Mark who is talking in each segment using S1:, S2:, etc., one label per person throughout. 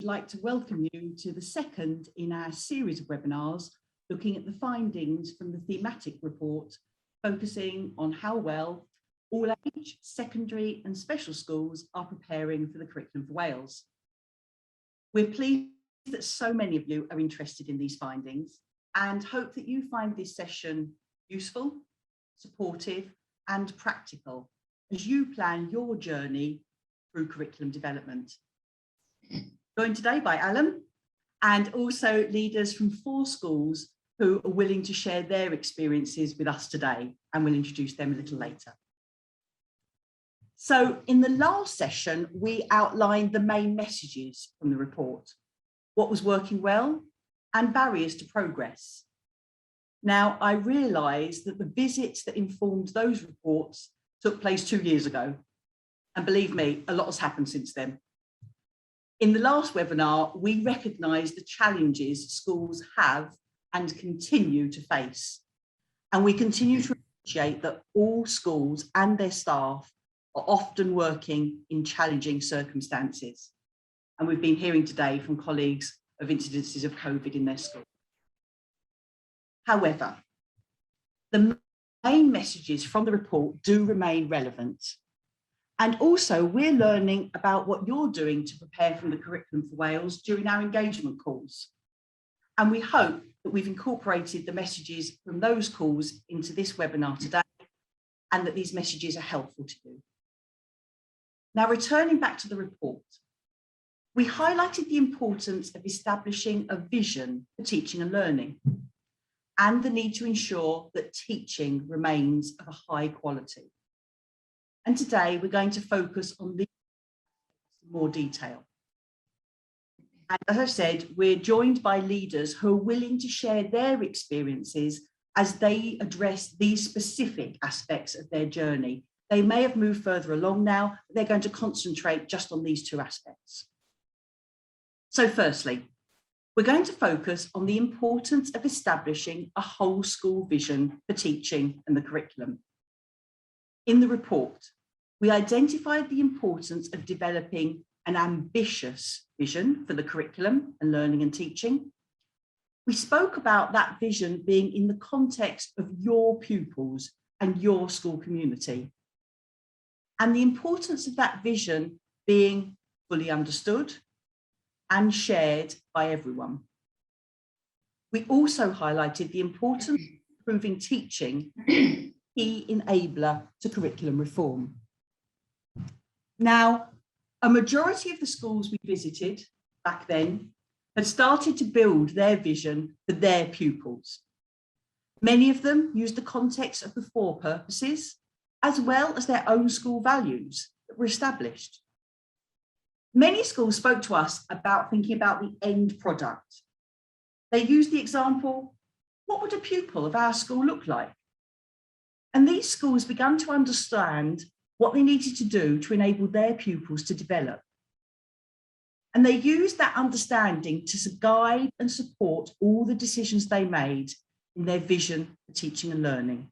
S1: Like to welcome you to the second in our series of webinars looking at the findings from the thematic report, focusing on how well all age, secondary and special schools are preparing for the Curriculum for Wales. We're pleased that so many of you are interested in these findings and hope that you find this session useful, supportive and practical as you plan your journey through curriculum development. Joined today by Alan and also leaders from 4 schools who are willing to share their experiences with us today, and we'll introduce them a little later. So in the last session, we outlined the main messages from the report, what was working well and barriers to progress. Now, I realise that the visits that informed those reports took place 2 years ago. And believe me, a lot has happened since then. In the last webinar, we recognised the challenges schools have and continue to face. And we continue to appreciate that all schools and their staff are often working in challenging circumstances. And we've been hearing today from colleagues of incidences of COVID in their school. However, the main messages from the report do remain relevant. And also we're learning about what you're doing to prepare from the Curriculum for Wales during our engagement calls. And we hope that we've incorporated the messages from those calls into this webinar today and that these messages are helpful to you. Now, returning back to the report, we highlighted the importance of establishing a vision for teaching and learning and the need to ensure that teaching remains of a high quality. And today we're going to focus on these in more detail. And as I said, we're joined by leaders who are willing to share their experiences as they address these specific aspects of their journey. They may have moved further along now, but they're going to concentrate just on these two aspects. So firstly, we're going to focus on the importance of establishing a whole school vision for teaching and the curriculum. In the report, we identified the importance of developing an ambitious vision for the curriculum and learning and teaching. We spoke about that vision being in the context of your pupils and your school community, and the importance of that vision being fully understood and shared by everyone. We also highlighted the importance of improving teaching, key enabler to curriculum reform. Now, a majority of the schools we visited back then had started to build their vision for their pupils. Many of them used the context of the 4 purposes, as well as their own school values that were established. Many schools spoke to us about thinking about the end product. They used the example, what would a pupil of our school look like? And these schools began to understand what they needed to do to enable their pupils to develop. And they used that understanding to guide and support all the decisions they made in their vision for teaching and learning.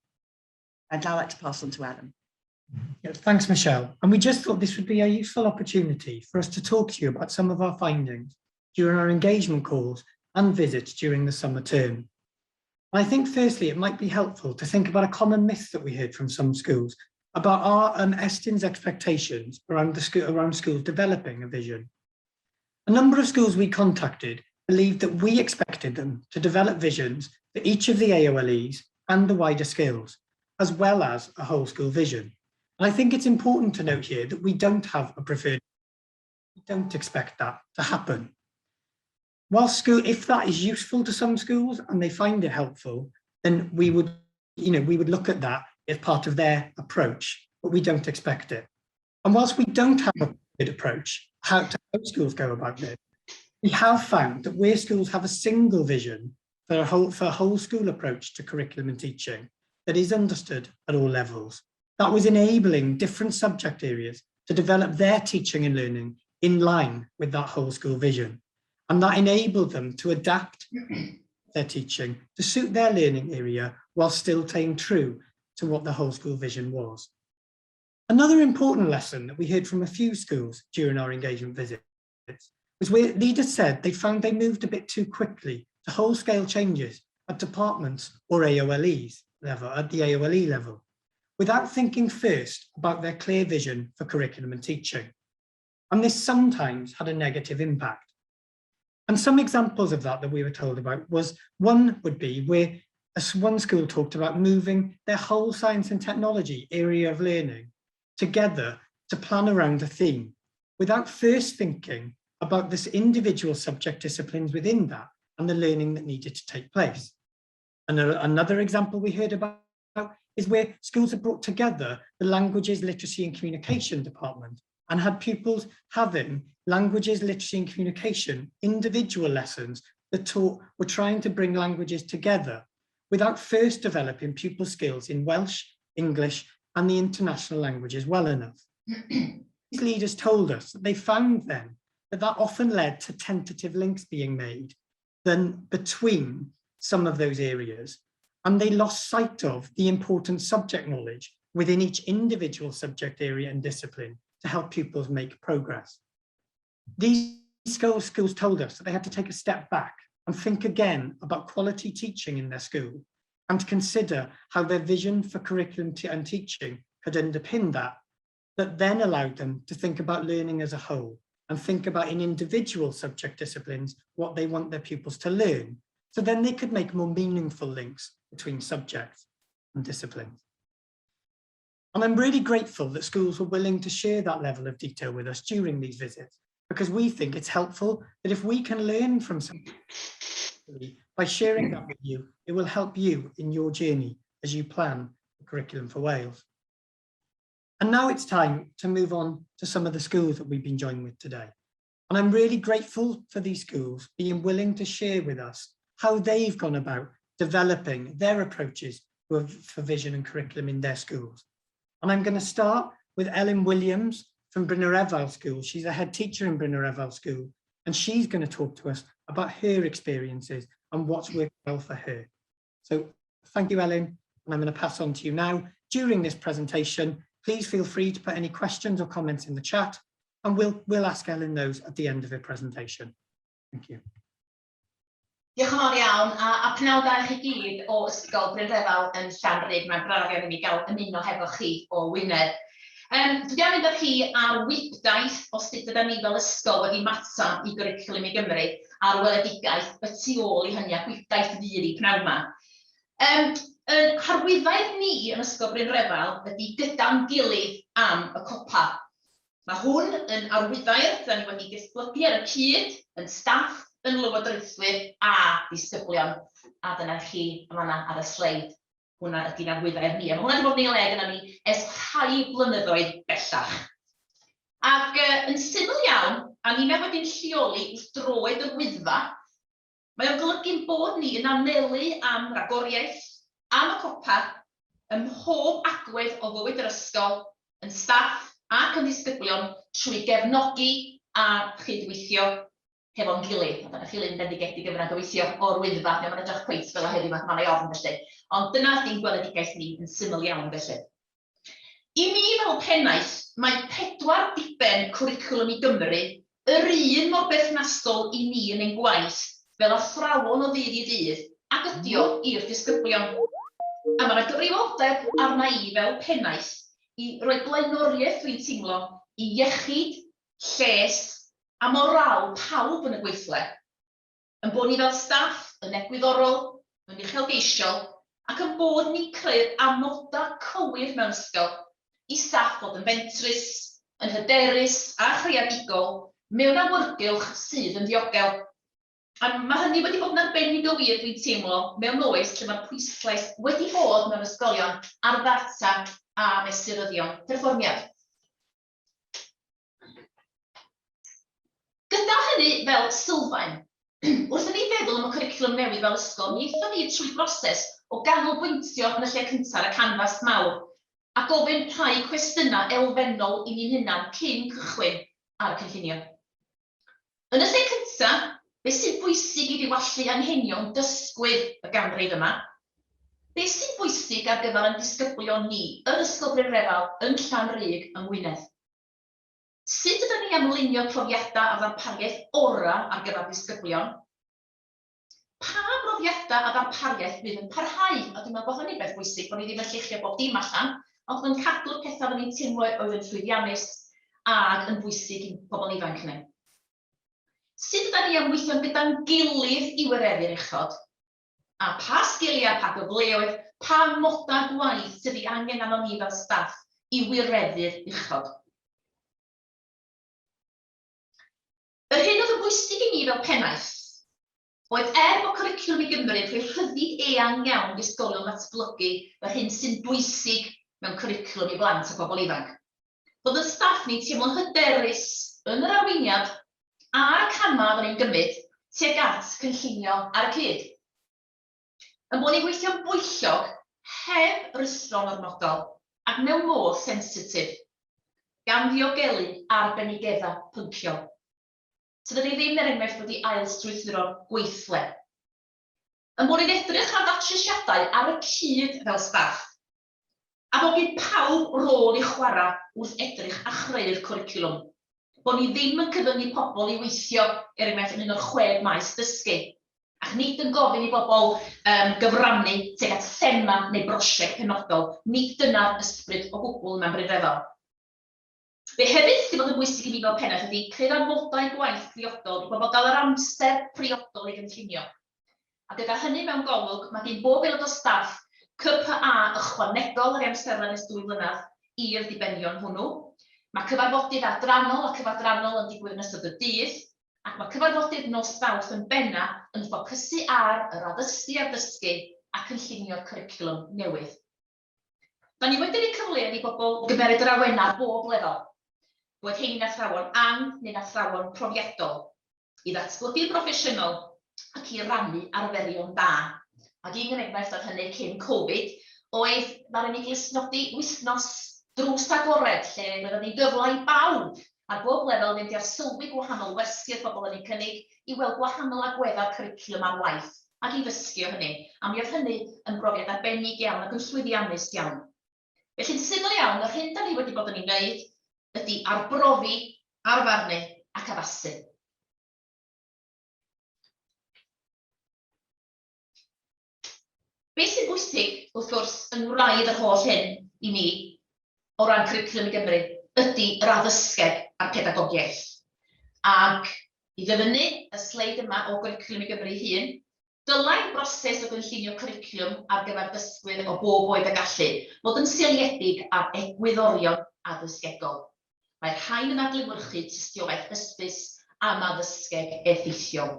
S1: I'd now like to pass on to Alan.
S2: Yeah, thanks, Michelle. And we just thought this would be a useful opportunity for us to talk to you about some of our findings during our engagement calls and visits during the summer term. I think firstly, it might be helpful to think about a common myth that we heard from some schools about our Estyn's expectations around the school, around schools developing a vision. A number of schools we contacted believed that we expected them to develop visions for each of the AOLEs and the wider skills, as well as a whole school vision. And I think it's important to note here that we don't have a preferred, we don't expect that to happen. While school, if that is useful to some schools and they find it helpful, then we would, you know, we would look at that as part of their approach, but we don't expect it. And whilst we don't have a good approach, how to how schools go about this, we have found that where schools have a single vision for a whole school approach to curriculum and teaching that is understood at all levels, that was enabling different subject areas to develop their teaching and learning in line with that whole school vision. And that enabled them to adapt their teaching to suit their learning area while still staying true to what the whole school vision was. Another important lesson that we heard from a few schools during our engagement visits was where leaders said they found they moved a bit too quickly to whole-scale changes at departments or AOLEs level, at the AOLE level, without thinking first about their clear vision for curriculum and teaching. And this sometimes had a negative impact. And some examples of that that we were told about was, one would be where one school talked about moving their whole science and technology area of learning together to plan around a theme without first thinking about this individual subject disciplines within that and the learning that needed to take place. And another example we heard about is where schools have brought together the languages, literacy and communication department and had pupils having languages, literacy and communication individual lessons that taught were trying to bring languages together without first developing pupil skills in Welsh, English and the international languages well enough. These leaders told us that they found then that that often led to tentative links being made than between some of those areas, and they lost sight of the important subject knowledge within each individual subject area and discipline to help pupils make progress. These schools told us that they had to take a step back and think again about quality teaching in their school and to consider how their vision for curriculum and teaching could underpin that, that then allowed them to think about learning as a whole and think about in individual subject disciplines what they want their pupils to learn, so then they could make more meaningful links between subjects and disciplines. And I'm really grateful that schools were willing to share that level of detail with us during these visits, because we think it's helpful that if we can learn from somebody by sharing that with you, it will help you in your journey as you plan the curriculum for Wales. And now it's time to move on to some of the schools that we've been joined with today. And I'm really grateful for these schools being willing to share with us how they've gone about developing their approaches for vision and curriculum in their schools. And I'm going to start with Ellen Williams from Brynrefail School. She's a head teacher in Brynrefail School, and she's going to talk to us about her experiences and what's worked well for her. So thank you, Ellen, and I'm going to pass on to you now. During this presentation, please feel free to put any questions or comments in the chat, and we'll ask Ellen those at the end of her presentation. Thank you.
S3: Diolch yn fawr iawn, a pnawn da i chi gyd o Ysgol Brynrefail yn Llanrug. Mae'n braf iawn i mi gael ymuno hefo chi o Wynedd. Dwi am mynd â chi ar wibdaith o sut yda ni fel ysgol wedi ymateb i Gwricwlwm i Gymru a'r weledigaeth y tu ôl i hynny, a gwibdaith fydd i pnawn yma. Yn harwyddair ni yn Ysgol Brynrefail ydy "Gyda'n gilydd am y copa". Mae hwn yn arwyddair da ni wedi datblygu ar y cyd yn staff, yn lywodraethwyr a disgyblion. A dyna chi yma ar y sleid. Hwna ydy'n arwyddair ni. A mae hwnna wedi bod yn ei le gyda ni ers rhai blynyddoedd bellach. Ac yn syml iawn, a ni'n wedi'n lleoli wrth droed yr Wyddfa, mae o'n golygu'n bod ni yn anelu am ragoriaeth, am y copa, ym mhob agwedd o fywyd yr ysgol, yn staff ac yn ddisgyblion, trwy gefnogi a chydweithio hefo'n gilydd. A dyna chi lun bendigedig yma gobeithio o'r Wyddfa. Mae'n edrych cweit fel o heddiw, mae'n ei ofn felly. Ond dyna ydy'n gweledigaeth ni yn syml iawn felly. I mi fel pennaeth, mae pedwar diben Cwricwlwm i Gymru yr un mor berthnasol i ni yn ein gwaith fel athrawon o ddydd i ddydd ac ydi o i'r disgyblion. A mae yna gyfrifoldeb arna i fel pennaeth i roi blaenoriaeth, dwi'n teimlo, i iechyd, lles a morâl pawb yn y gweithle. Yn bod ni fel staff yn egwyddorol, yn uchelgeisiol, ac yn bod ni'n creu'r amodau cywir mewn ysgol i staff fod yn fentrus, yn hyderus a chreadigol mewn awyrgylch sydd yn ddiogel. A mae hynny wedi bod yn arbennig o wir, dwi'n teimlo, mewn oes lle mae'r pwyslais wedi bod mewn ysgolion ar ddata a mesuryddion perfformiad. Gyda hynny fel sylfaen, wrth i ni feddwl am y cwricwlwm newydd fel ysgol, mi aethon ni trwy broses o ganolbwyntio yn y lle cyntaf ar y canfas mawr a gofyn rhai cwestiynau elfennol i ni'n hunan cyn cychwyn ar y cynllunio. Yn y lle cyntaf, beth sy'n bwysig i ddiwallu anghenion dysgwyr y ganrif yma? Beth sy'n bwysig ar gyfer ein disgyblion ni yn Ysgol Brynrefail yn Llanrug yng Ngwynedd? Sut ydyn ydyn ni am lunio profiadau a ddarpariaeth orau ar gyfer disgyblion? Pa brofiadau a ddarpariaeth fydd yn parhau? A dwi'n meddwl bod hynny'n beth bwysig, bod ni ddim yn lluchio bob dim allan, ond bod yn cadw'r pethau oedden ni'n teimlo oedd yn llwyddiannus ac yn bwysig i'n pobl ifanc ni. Sut ydan ni am weithio gyda'n gilydd i wireddu'r uchod? A pa sgiliau, pa gyfleoedd, pa modau gwaith sydd ei angen arnon ni fel staff i wireddu'r uchod? Yr hyn oedd yn bwysig i mi fel pennaeth oedd er bod Cwricwlwm i Gymru yn rhoi rhyddid eang iawn i ysgolion ddatblygu yr hyn sy'n bwysig mewn cwricwlwm i blant a phobl ifanc, bod yn staff ni'n teimlo'n hyderus yn yr arweiniad a'r camau oedden ni'n gymryd tuag at cynllunio ar y cyd. Yn bod ni'n gweithio'n bwyllog, heb rwystro'n ormodol ac mewn modd sensitif, gan ddiogelu arbenigeddau pynciol. Tydan ni ddim, er enghraifft, wedi ail-strwythuro'r gweithle. Yn bod ni'n edrych ar ddatrysiadau ar y cyd fel staff, a bod gin pawb rôl i chwarae wrth edrych a chreu'r cwricwlwm. Bod ni ddim yn cyfyngu pobl i weithio, er enghraifft, yn un o'r chwe maes dysgu, ac nid yn gofyn i bobl um, gyfrannu tuag at thema neu brosiect penodol. Nid dyna'r ysbryd o gwbl mewn Bryn Refel. Be hefyd sydd wedi bod yn bwysig i mi fel pennaeth ydy creu'r amodau gwaith priodol i bobl gael yr amser priodol i gynllunio. A gyda hynny mewn golwg, mae gen bob aelod o staff CPA ychwanegol ar ei amserlen ers dwy flynedd i'r dibenion hwnnw. Mae cyfarfodydd adrannol a cyfadrannol yn digwydd yn ystod y dydd, ac mae cyfarfodydd nos Fawrth yn benna yn ffocysu ar yr addysgu a'r dysgu a cynllunio'r cwricwlwm newydd. Da ni wedi rhoi cyfleoedd i bobl gymeryd yr awenau ar bob lefel, boed heini'n athrawon ang neu'n athrawon profiadol, i ddatblygu'n broffesiynol ac i rannu arferion da. Ac un enghraifft oedd hynny cyn Covid oedd ddaru ni glustnodi wythnos drws agored lle roedd ni gyfle i bawb ar bob lefel fynd i arsylwi gwahanol wersi oedd bobl yn eu cynnig i weld gwahanol agweddau'r cwricwlwm ar waith ac i ddysgu o hynny. A mi oedd hynny yn brofiad arbennig iawn ac yn llwyddiannus iawn. Felly'n syml iawn, yr hyn da ni wedi bod yn ei wneud ydy arbrofi, arfarnu ac addasu. Beth sy'n bwysig, wrth gwrs, yng ngwraidd yr holl hyn i mi, o ran Cwricwlwm i Gymru, ydy yr addysgeg a'r pedagogiaeth. Ac i ddyfynnu y sleid yma o Gwricwlwm i Gymru ei hun, dylai'r broses o gynllunio cwricwlwm ar gyfer dysgwyr o bob oed a gallu fod yn seiliedig ar egwyddorion addysgegol. Mae'r rhain yn adlewyrchu tystiolaeth hysbys am addysgeg effeithiol.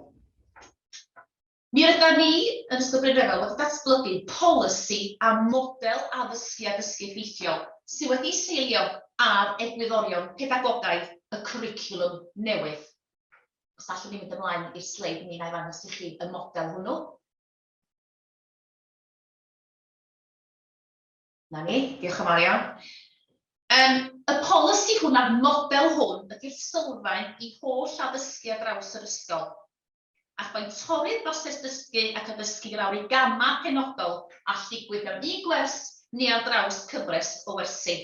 S3: Mi rydan ni yn Ysgol Bryn Revel wedi datblygu polisi a model addysgu a dysgu effeithiol sydd wedi'i seilio ar egwyddorion pedagogaidd y cwricwlwm newydd. Os allwn ni mynd ymlaen i'r sleid, mi wna i ddangos i chi y model hwnnw. Na ni, diolch yn fawr iawn. Um, y polisi hwn a'r model hwn ydy'r sylfaen i holl addysgu ar draws yr ysgol. Ac mae'n torri'r broses dysgu ac addysgu i lawr i gamau penodol all ddigwydd mewn un gwers neu ar draws cyfres o wersi.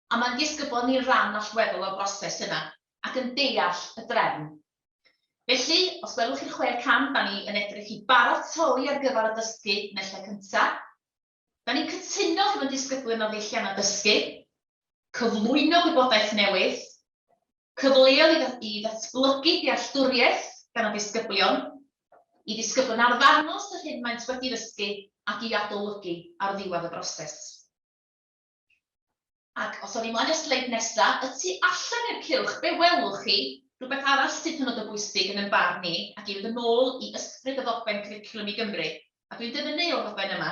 S3: A mae'n disgyblion ni'n rhan allweddol o'r broses yna ac yn deall y drefn. Felly, os welwch chi'r chwe cam, da ni yn edrych i baratoi ar gyfer y dysgu yn y lle cyntaf. Da ni'n cytuno hefo'n disgyblion ar ddeilliannau dysgu, cyflwyno gwybodaeth newydd, cyfleoedd i ddatblygu dealltwriaeth gan y disgyblion, i ddisgyblion arddangos yr hyn maent wedi ddysgu ac i adolygu ar ddiwedd y broses. Ac os awn ni mlaen i'r sleid nesa, y tu allan i'r cylch, be welwch chi? Rhywbeth arall sydd hynod o bwysig yn 'yn barn ni, ac i fynd yn ôl i ysbryd y ddogfen Cwricwlwm i Gymru, a dwi'n dyfynnu o'r ddogfen yma,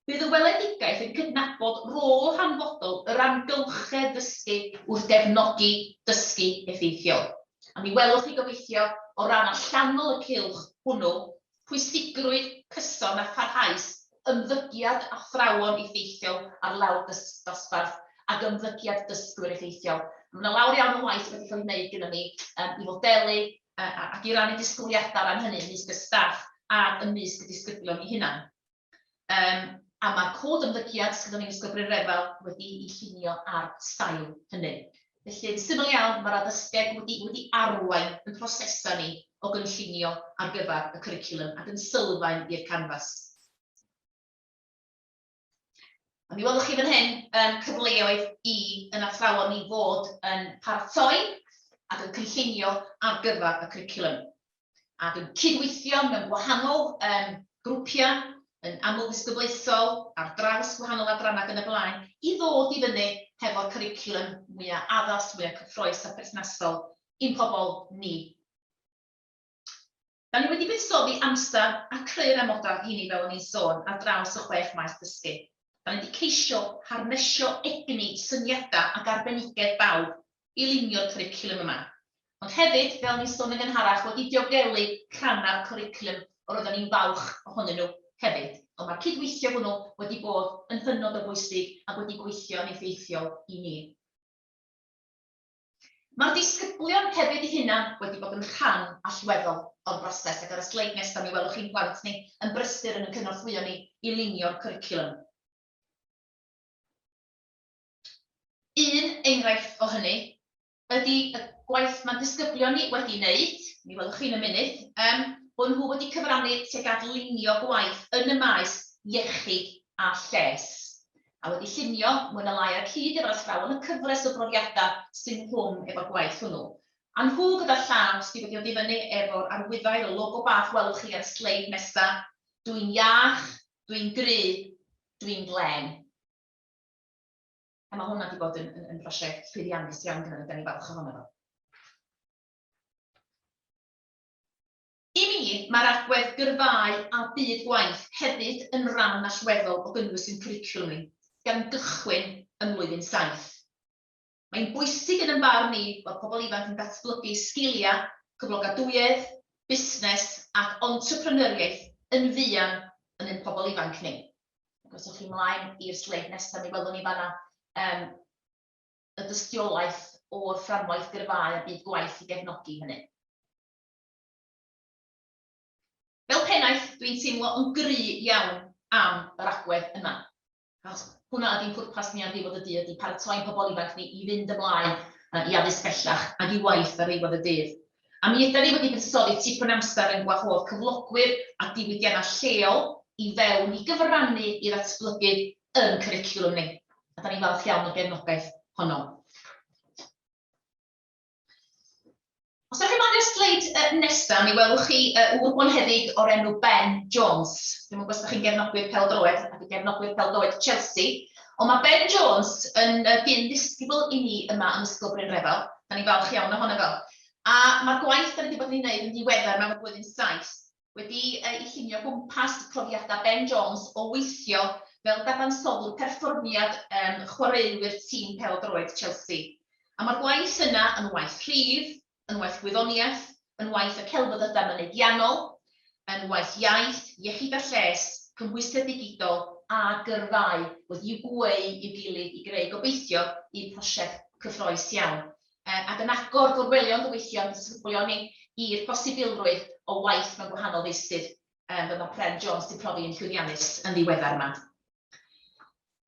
S3: bydd y weledigaeth yn cydnabod rôl hanfodol yr amgylchedd dysgu wrth gefnogi dysgu effeithiol. A mi welwch chi gobeithio, o ran allanol y cylch hwnnw, pwysigrwydd cyson a pharhaus ymddygiad athrawon effeithiol ar lawr dosbarth ac ymddygiad dysgwyr effeithiol. Mae yna lawer iawn o waith wedi cael ei wneud gyda ni um, i fodelu uh, ac i rannu disgwyliadau ran hynny ymysg y staff ac ymysg y disgyblion eu hunain. Um, a mae'r cod ymddygiad sydd gyda ni'n Ysgol Bryn Refel wedi'i llunio ar sail hynny. Felly, yn syml iawn, mae'r addysgeg wedi, wedi arwain yn prosesau ni o gynllunio ar gyfer y cwricwlwm ac yn sylfaen i'r canfas. A mi welwch chi fan hyn cyfleoedd i yn athrawon ni fod yn paratoi ac yn cynllunio ar gyfer y cwricwlwm. Ac yn cydweithio mewn gwahanol grwpiau, yn amlddisgyblaethol, ar draws gwahanol adrannau ac yn y blaen, i ddod i fyny hefo'r cwricwlwm mwyaf addas, mwyaf cyffrous a perthnasol i'n pobl ni. Da ni wedi buddsoddi amser a creu'r amodau rheini fel o'n i'n sôn ar draws y chwech maes dysgu. Da ni wedi ceisio harnesio egni, syniadau ac arbenigedd bawb i lunio'r cwricwlwm yma. Ond hefyd, fel o'n i'n sôn yn gynharach, wedi diogelu rhannau'r cwricwlwm yr oedden ni'n falch ohonyn nhw hefyd. Ond mae'r cydweithio hwnnw wedi bod yn hynod o bwysig ac wedi gweithio'n effeithiol i ni. Mae'r disgyblion hefyd eu hunain wedi bod yn rhan allweddol o'r broses ac ar y sleid nesaf mi welwch chi'n plant ni yn brysur yn ein cynorthwyo ni i lunio'r cwricwlwm. Un enghraifft o hynny ydy y gwaith mae'n disgyblion ni wedi wneud, mi welwch chi yn y munud, um, bod nhw wedi cyfrannu tuag at lunio gwaith yn y maes iechyd a lles. a wedi llunio, mwy na lai ar y cyd efo'r athrawon, y cyfres o brofiadau sy'n nghlwm efo'r gwaith hwnnw. A nhw gyda llaw sydd wedi dod i fyny efo'r arwyddair, y logo bach welwch chi ar y sleid nesa, Dwi'n iach, dwi'n gry, dwi'n glên. A mae hwnna wedi bod yn, yn, yn brosiect llwyddiannus iawn gyda ni, da ni falch ohono fo. I mi, mae'r agwedd gyrfaau a byd gwaith hefyd yn ran allweddol o gynnwys ein cwricwlwm ni, gan gychwyn ym mlwyddyn saith. Mae'n bwysig yn 'y marn i bod pobl ifanc yn datblygu sgiliau cyflogadwyedd, busnes ac entrepreneuriaeth yn fuan yn ein pobl ifanc ni. Ac os ewch chi mlaen i'r sleid nesaf, mi welwn ni fanna y dystiolaeth o'r fframwaith gyrfaau a byd gwaith i gefnogi hynny. Fel pennaeth, dwi'n teimlo yn gry iawn am yr agwedd yma. Achos hwnna ydy'n pwrpas ni ar ddiwedd y dydd, ydy paratoi'n pobl ifanc ni i fynd ymlaen i addysg bellach ac i waith ar ddiwedd y dydd. A mi ydan ni wedi buddsoddi tipyn amser yn gwahodd cyflogwyr a diwydiannau lleol i fewn i gyfrannu i ddatblygu yn cwricwlwm ni. A da ni'n falch iawn o'r gefnogaeth honno. Os ewch chi mlaen i'r sleid nesaf, mi welwch chi ŵr bonheddig o'r enw Ben Jones. Dwi'm yn gwybod os ydych chi'n gefnogwyr pêl-droed ac yn gefnogwyr pêl-droed Chelsea, ond mae Ben Jones yn gyn ddisgybl i ni yma yn Ysgol Bryn Refel. Da ni'n falch iawn ohono fo. A mae'r gwaith da ni wedi bod yn ei wneud yn ddiweddar mewn blwyddyn saith wedi ei llunio o gwmpas profiadau Ben Jones o weithio fel dadansoddwr perfformiad chwaraewyr tîm pêl-droed Chelsea. A mae'r gwaith yna yn waith rhif, yn waith gwyddoniaeth, yn waith y celfyddydau mynegiannol, yn waith iaith, iechyd a lles, cymhwysedd digidol a gyrfâu wedi'u gweu i'w gilydd i greu gobeithio un prosiect cyffrous iawn. Ac yn agor gorwelion gobeithio ein disgyblion ni i'r posibilrwydd o waith mewn gwahanol feysydd, fel mae Pren Jones 'di profi yn llwyddiannus yn ddiweddar yma.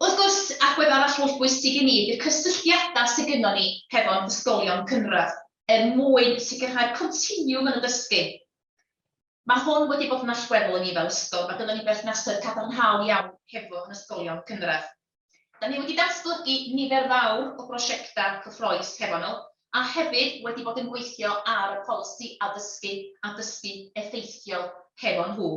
S3: Wrth gwrs, agwedd arall holl bwysig i ni ydy'r cysylltiadau sydd gynnon ni hefo'n hysgolion cynradd er mwyn sicrhau'r continiwm yn y dysgu. Mae hwn wedi bod yn allweddol i ni fel ysgol, mae gynnon ni berthnasoedd cadarnhaol iawn hefo'n ysgolion cynradd. Da ni wedi datblygu nifer fawr o brosiectau cyffrous hefo nhw, a hefyd wedi bod yn gweithio ar y polisi addysgu a dysgu effeithiol hefo nhw.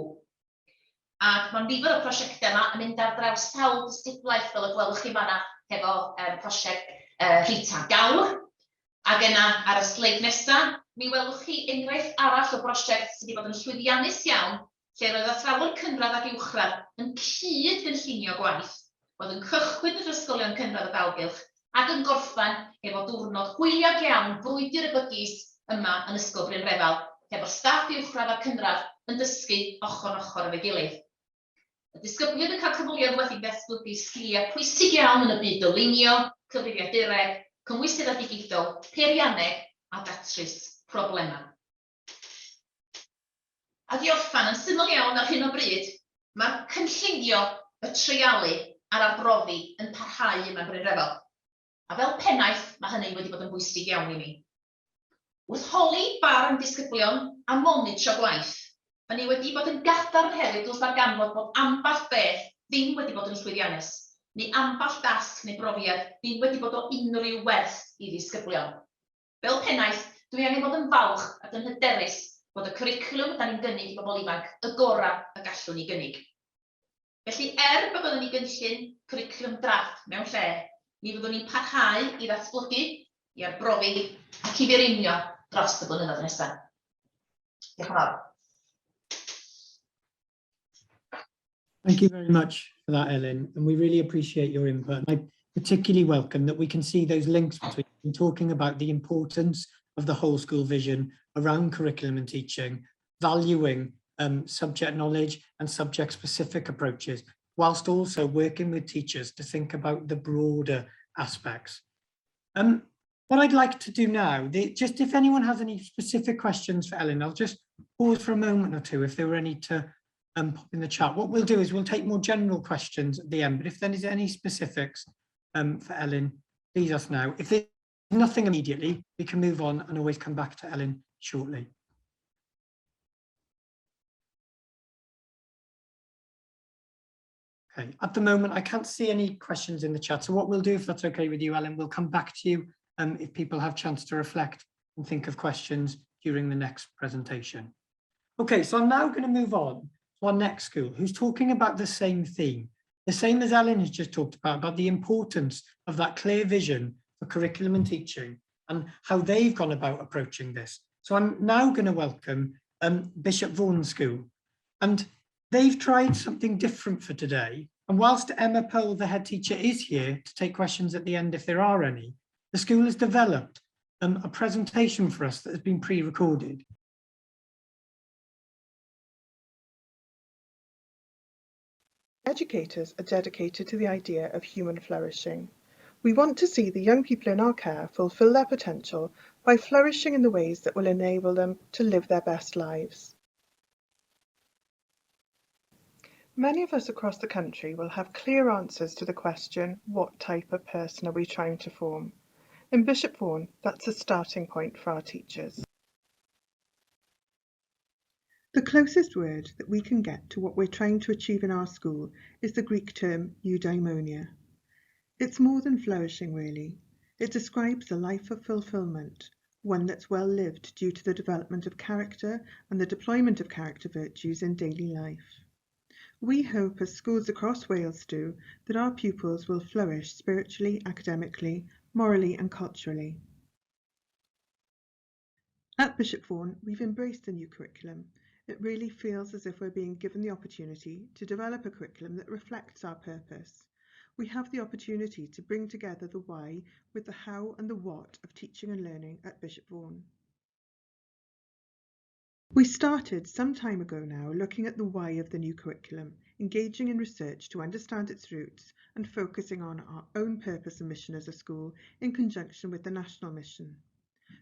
S3: Ac mae nifer o'r prosiectau yma yn mynd ar draws sawl disgyblaeth, fel y gwelwch chi fanna hefo prosiect Rita Gawr. Ac yna ar y sleid nesaf, mi welwch chi enghraifft arall o brosiect sydd wedi bod yn llwyddiannus iawn, lle roedd athrawon cynradd ac uwchradd yn cyd-gynllunio gwaith, oedd yn cychwyn yr ysgolion cynradd y dalgylch ac yn gorffen efo diwrnod hwyliog iawn, brwydr y bygis, yma yn Ysgol Bryn Refal, hefo'r staff uwchradd a'r cynradd yn dysgu ochr yn ochr efo'i gilydd. Y disgyblion yn cael cyfleoedd wedi datblygu sgiliau pwysig iawn yn y byd dylunio, cyfrifiadureg, cymwysterau digidol, peirianneg a datrys problemau. Ac i orffen, yn syml iawn ar hyn o bryd, mae'r cynllunio, y treialu a'r arbrofi yn parhau yma yn Bryn Refel. A fel pennaeth, mae hynny wedi bod yn bwysig iawn i mi. Wrth holi barn disgyblion a monitro gwaith, da ni wedi bod yn gadarn hefyd wrth ddarganfod bod ambell beth ddim wedi bod yn llwyddiannus, neu ambell dasg neu brofiad ddim wedi bod o unrhyw werth i ddisgyblion. Fel pennaeth, dwi angen bod yn falch ac yn hyderus bod y cwricwlwm da ni'n gynnig i bobl ifanc y gorau y gallwn ni gynnig. Felly, er bod gynnon ni gynllun cwricwlwm drafft mewn lle, mi fyddwn ni'n parhau i ddatblygu, i arbrofi ac i fireinio dros y blynyddoedd nesaf. Diolch yn fawr.
S2: Thank you very much for that, Ellen, and we really appreciate your input. I particularly welcome that we can see those links between talking about the importance of the whole school vision around curriculum and teaching, valuing subject knowledge and subject specific approaches, whilst also working with teachers to think about the broader aspects. What I'd like to do now, just if anyone has any specific questions for Ellen, I'll just pause for a moment or two if there were any to pop in the chat. What we'll do is we'll take more general questions at the end, but if there is any specifics for Ellen, please ask now. If there's nothing immediately, we can move on and always come back to Ellen shortly. Okay, at the moment, I can't see any questions in the chat. So what we'll do, if that's okay with you, Ellen, we'll come back to you if people have chance to reflect and think of questions during the next presentation. Okay, so I'm now going to move on to our next school, who's talking about the same theme, the same as Ellen has just talked about the importance of that clear vision for curriculum and teaching and how they've gone about approaching this. So I'm now going to welcome Bishop Vaughan School. And they've tried something different for today. And whilst Emma Pole, the head teacher, is here to take questions at the end if there are any, the school has developed a presentation for us that has been pre-recorded.
S4: Educators are dedicated to the idea of human flourishing. We want to see the young people in our care fulfil their potential by flourishing in the ways that will enable them to live their best lives. Many of us across the country will have clear answers to the question, what type of person are we trying to form? In Bishop Vaughan, that's a starting point for our teachers. The closest word that we can get to what we're trying to achieve in our school is the Greek term eudaimonia. It's more than flourishing, really. It describes a life of fulfillment, one that's well lived due to the development of character and the deployment of character virtues in daily life. We hope, as schools across Wales do, that our pupils will flourish spiritually, academically, morally and culturally. At Bishop Vaughan, we've embraced the new curriculum. It really feels as if we're being given the opportunity to develop a curriculum that reflects our purpose. We have the opportunity to bring together the why with the how and the what of teaching and learning at Bishop Vaughan. We started some time ago now looking at the why of the new curriculum, engaging in research to understand its roots and focusing on our own purpose and mission as a school in conjunction with the national mission.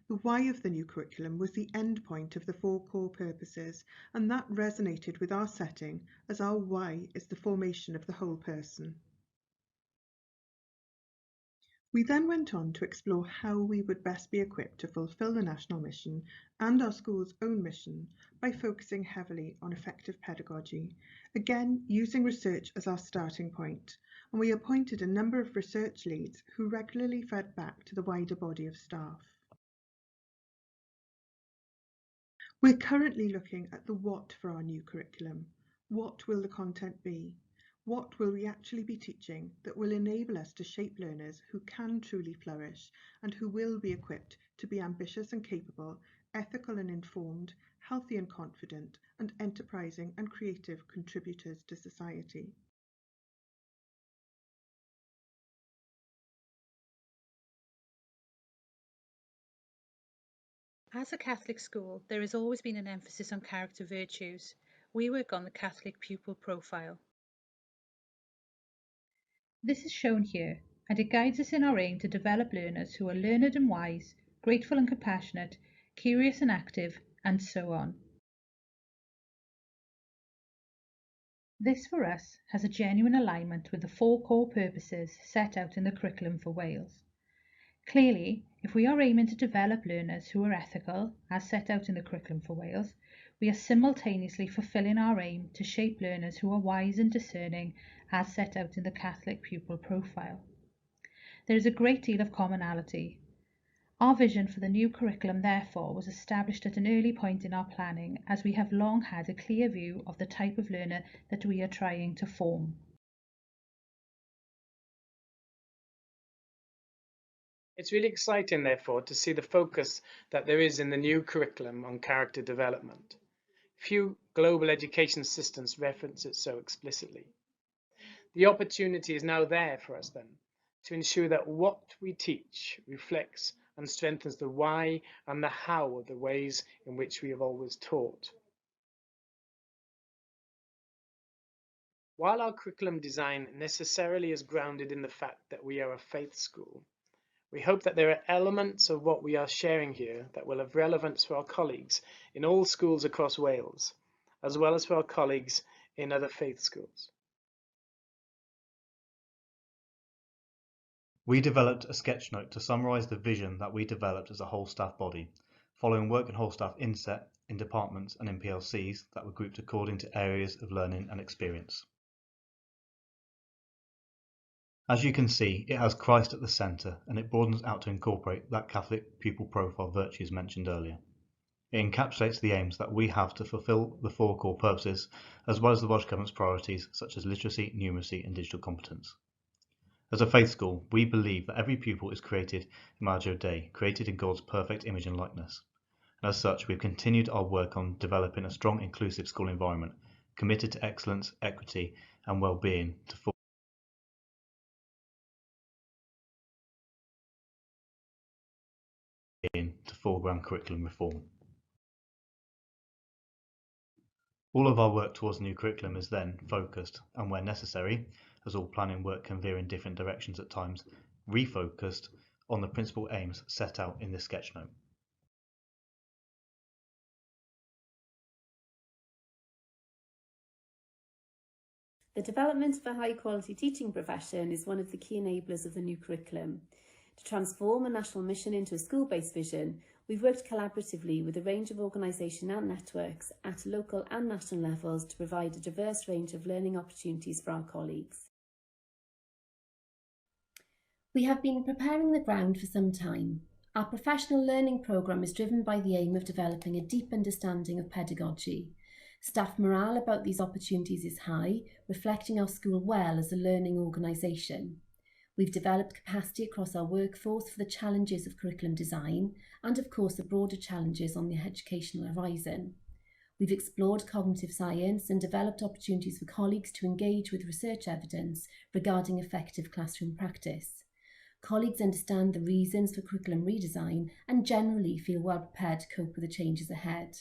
S4: The why of the new curriculum was the end point of the four core purposes, and that resonated with our setting as our why is the formation of the whole person. We then went on to explore how we would best be equipped to fulfil the national mission and our school's own mission by focusing heavily on effective pedagogy, again using research as our starting point, and we appointed a number of research leads who regularly fed back to the wider body of staff. We're currently looking at the what for our new curriculum. What will the content be? What will we actually be teaching that will enable us to shape learners who can truly flourish and who will be equipped to be ambitious and capable, ethical and informed, healthy and confident, and enterprising and creative contributors to society?
S5: As a Catholic school, there has always been an emphasis on character virtues. We work on the Catholic pupil profile. This is shown here, and it guides us in our aim to develop learners who are learned and wise, grateful and compassionate, curious and active, and so on. This, for us, has a genuine alignment with the four core purposes set out in the curriculum for Wales. Clearly, if we are aiming to develop learners who are ethical, as set out in the Curriculum for Wales, we are simultaneously fulfilling our aim to shape learners who are wise and discerning, as set out in the Catholic Pupil Profile. There is a great deal of commonality. Our vision for the new curriculum, therefore, was established at an early point in our planning, as we have long had a clear view of the type of learner that we are trying to form.
S6: It's really exciting, therefore, to see the focus that there is in the new curriculum on character development. Few global education systems reference it so explicitly. The opportunity is now there for us, then, to ensure that what we teach reflects and strengthens the why and the how of the ways in which we have always taught. While our curriculum design necessarily is grounded in the fact that we are a faith school, we hope that there are elements of what we are sharing here that will have relevance for our colleagues in all schools across Wales, as well as for our colleagues in other faith schools.
S7: We developed a sketchnote to summarise the vision that we developed as a whole staff body, following work in whole staff inset in departments and in PLCs that were grouped according to areas of learning and experience. As you can see, it has Christ at the centre and it broadens out to incorporate that Catholic pupil profile virtues mentioned earlier. It encapsulates the aims that we have to fulfil the four core purposes, as well as the Welsh Government's priorities such as literacy, numeracy and digital competence. As a faith school, we believe that every pupil is created imago Dei, created in God's perfect image and likeness. And as such, we've continued our work on developing a strong, inclusive school environment, committed to excellence, equity and well-being to foreground curriculum reform. All of our work towards the new curriculum is then focused, and where necessary, as all planning work can veer in different directions at times, refocused on the principal aims set out in this sketchnote.
S8: The development of a high-quality teaching profession is one of the key enablers of the new curriculum. To transform a national mission into a school-based vision, we've worked collaboratively with a range of organisations and networks at local and national levels to provide a diverse range of learning opportunities for our colleagues. We have been preparing the ground for some time. Our professional learning programme is driven by the aim of developing a deep understanding of pedagogy. Staff morale about these opportunities is high, reflecting our school well as a learning organisation. We've developed capacity across our workforce for the challenges of curriculum design and, of course, the broader challenges on the educational horizon. We've explored cognitive science and developed opportunities for colleagues to engage with research evidence regarding effective classroom practice. Colleagues understand the reasons for curriculum redesign and generally feel well prepared to cope with the changes ahead.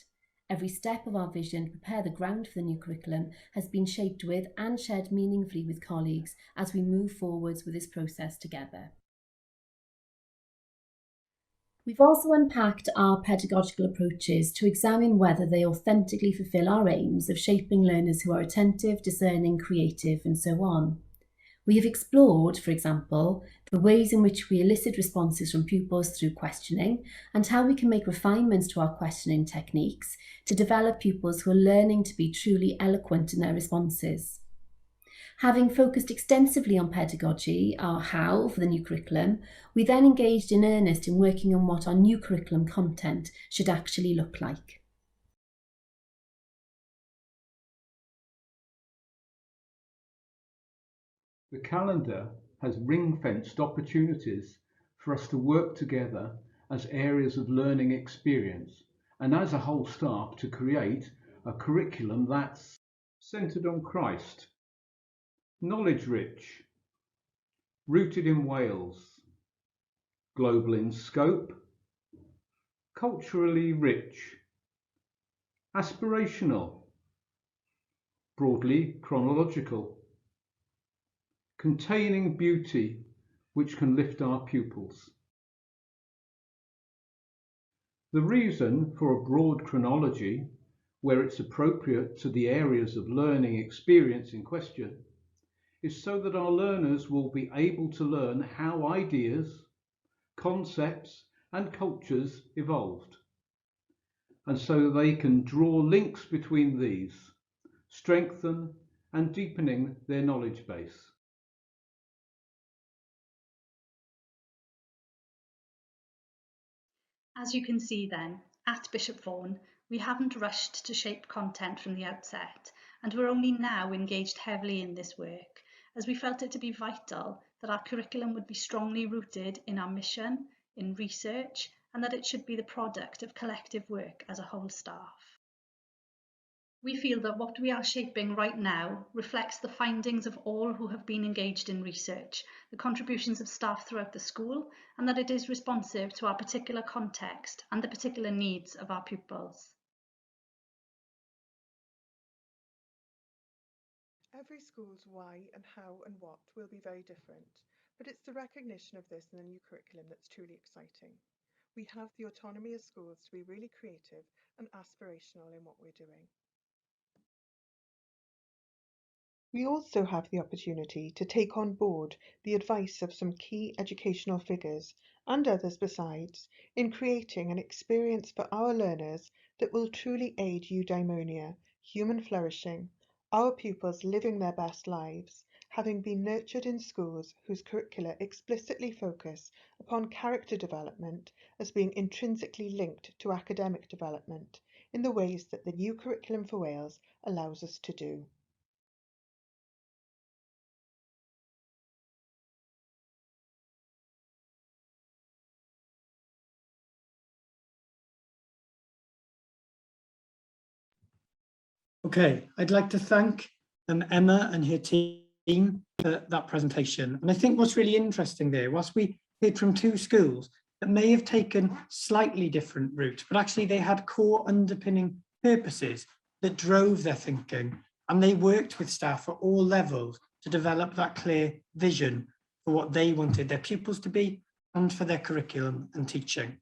S8: Every step of our vision to prepare the ground for the new curriculum has been shaped with and shared meaningfully with colleagues as we move forwards with this process together. We've also unpacked our pedagogical approaches to examine whether they authentically fulfil our aims of shaping learners who are attentive, discerning, creative, and so on. We have explored, for example, the ways in which we elicit responses from pupils through questioning and how we can make refinements to our questioning techniques to develop pupils who are learning to be truly eloquent in their responses. Having focused extensively on pedagogy, our how for the new curriculum, we then engaged in earnest in working on what our new curriculum content should actually look like.
S9: The calendar has ring-fenced opportunities for us to work together as areas of learning experience and as a whole staff to create a curriculum that's centred on Christ, knowledge-rich, rooted in Wales, global in scope, culturally rich, aspirational, broadly chronological, containing beauty which can lift our pupils. The reason for a broad chronology, where it's appropriate to the areas of learning experience in question, is so that our learners will be able to learn how ideas, concepts and cultures evolved. And so they can draw links between these, strengthen and deepening their knowledge base.
S5: As you can see then, at Bishop Vaughan, we haven't rushed to shape content from the outset, and we're only now engaged heavily in this work, as we felt it to be vital that our curriculum would be strongly rooted in our mission, in research, and that it should be the product of collective work as a whole staff. We feel that what we are shaping right now reflects the findings of all who have been engaged in research, the contributions of staff throughout the school, and that it is responsive to our particular context and the particular needs of our pupils.
S4: Every school's why and how and what will be very different, but it's the recognition of this in the new curriculum that's truly exciting. We have the autonomy as schools to be really creative and aspirational in what we're doing. We also have the opportunity to take on board the advice of some key educational figures and others besides in creating an experience for our learners that will truly aid eudaimonia, human flourishing, our pupils living their best lives, having been nurtured in schools whose curricula explicitly focus upon character development as being intrinsically linked to academic development in the ways that the new curriculum for Wales allows us to do.
S2: Okay, I'd like to thank Emma and her team for that presentation. And I think what's really interesting there, whilst we heard from two schools that may have taken slightly different routes, but actually they had core underpinning purposes that drove their thinking, and they worked with staff at all levels to develop that clear vision for what they wanted their pupils to be and for their curriculum and teaching.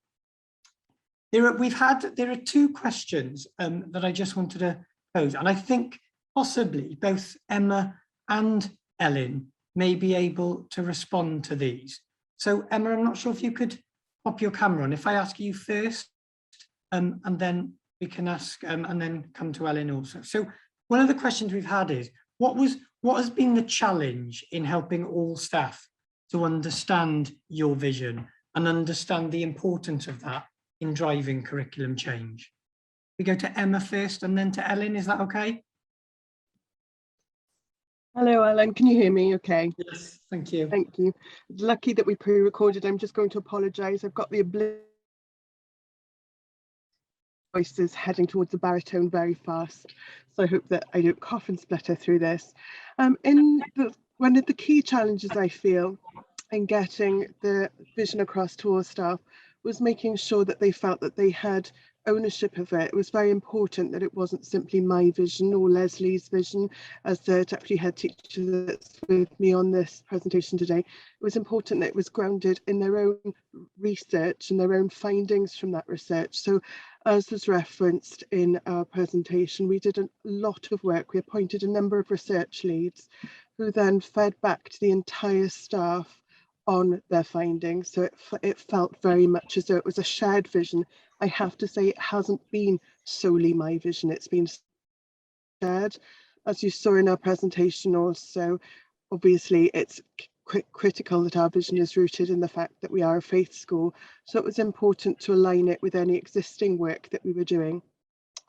S2: There are two questions that I just wanted to pose, and I think possibly both Emma and Elin may be able to respond to these. So Emma, I'm not sure if you could pop your camera on. If I ask you first, and then we can ask, and then come to Elin also. So one of the questions we've had is, what has been the challenge in helping all staff to understand your vision and understand the importance of that in driving curriculum change? We go to Emma first and then to Elin, is that okay?
S10: Hello, Ellen, can you hear me okay?
S2: Yes, thank you.
S10: Thank you. It's lucky that we pre-recorded. I'm just going to apologise. I've got the voices heading towards the baritone very fast, so I hope that I don't cough and splutter through this. One of the key challenges I feel in getting the vision across to all staff was making sure that they felt that they had ownership of it. It was very important that it wasn't simply my vision or Leslie's vision as the deputy head teacher that's with me on this presentation today. It was important that it was grounded in their own research and their own findings from that research. So as was referenced in our presentation, we did a lot of work. We appointed a number of research leads who then fed back to the entire staff on their findings. So it felt very much as though it was a shared vision. I have to say it hasn't been solely my vision, it's been shared. As you saw in our presentation also, obviously it's critical that our vision is rooted in the fact that we are a faith school. So it was important to align it with any existing work that we were doing.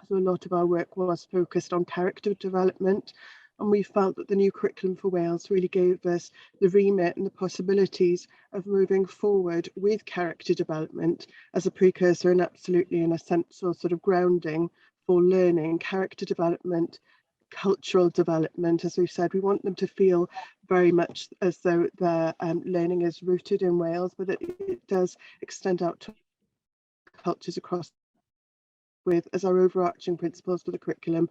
S10: So a lot of our work was focused on character development, and we felt that the new curriculum for Wales really gave us the remit and the possibilities of moving forward with character development as a precursor and absolutely an essential sort of grounding for learning. Character development, cultural development, as we've said, we want them to feel very much as though their learning is rooted in Wales, but it does extend out to cultures across with as our overarching principles for the curriculum.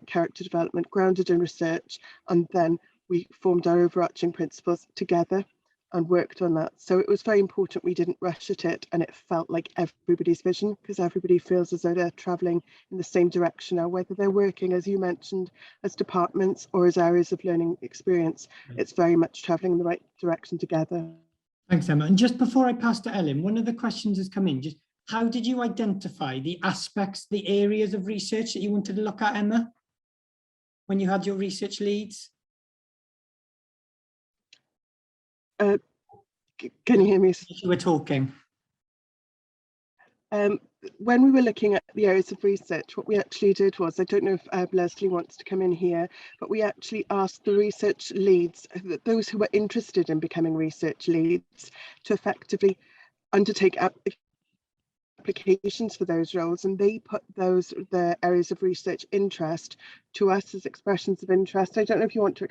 S10: Character development grounded in research, and then we formed our overarching principles together and worked on that. So it was very important we didn't rush at it, and it felt like everybody's vision, because everybody feels as though they're travelling in the same direction now, whether they're working, as you mentioned, as departments or as areas of learning experience. It's very much travelling in the right direction together.
S2: Thanks, Emma. And just before I pass to Ellen, one of the questions has come in. Just how did you identify the aspects, the areas of research that you wanted to look at, Emma, when you had your research leads?
S10: Can you hear me?
S2: You were talking.
S10: When we were looking at the areas of research, what we actually did was, I don't know if Leslie wants to come in here, but we actually asked the research leads, those who were interested in becoming research leads, to effectively undertake applications for those roles, and they put the areas of research interest to us as expressions of interest. I don't know if you want to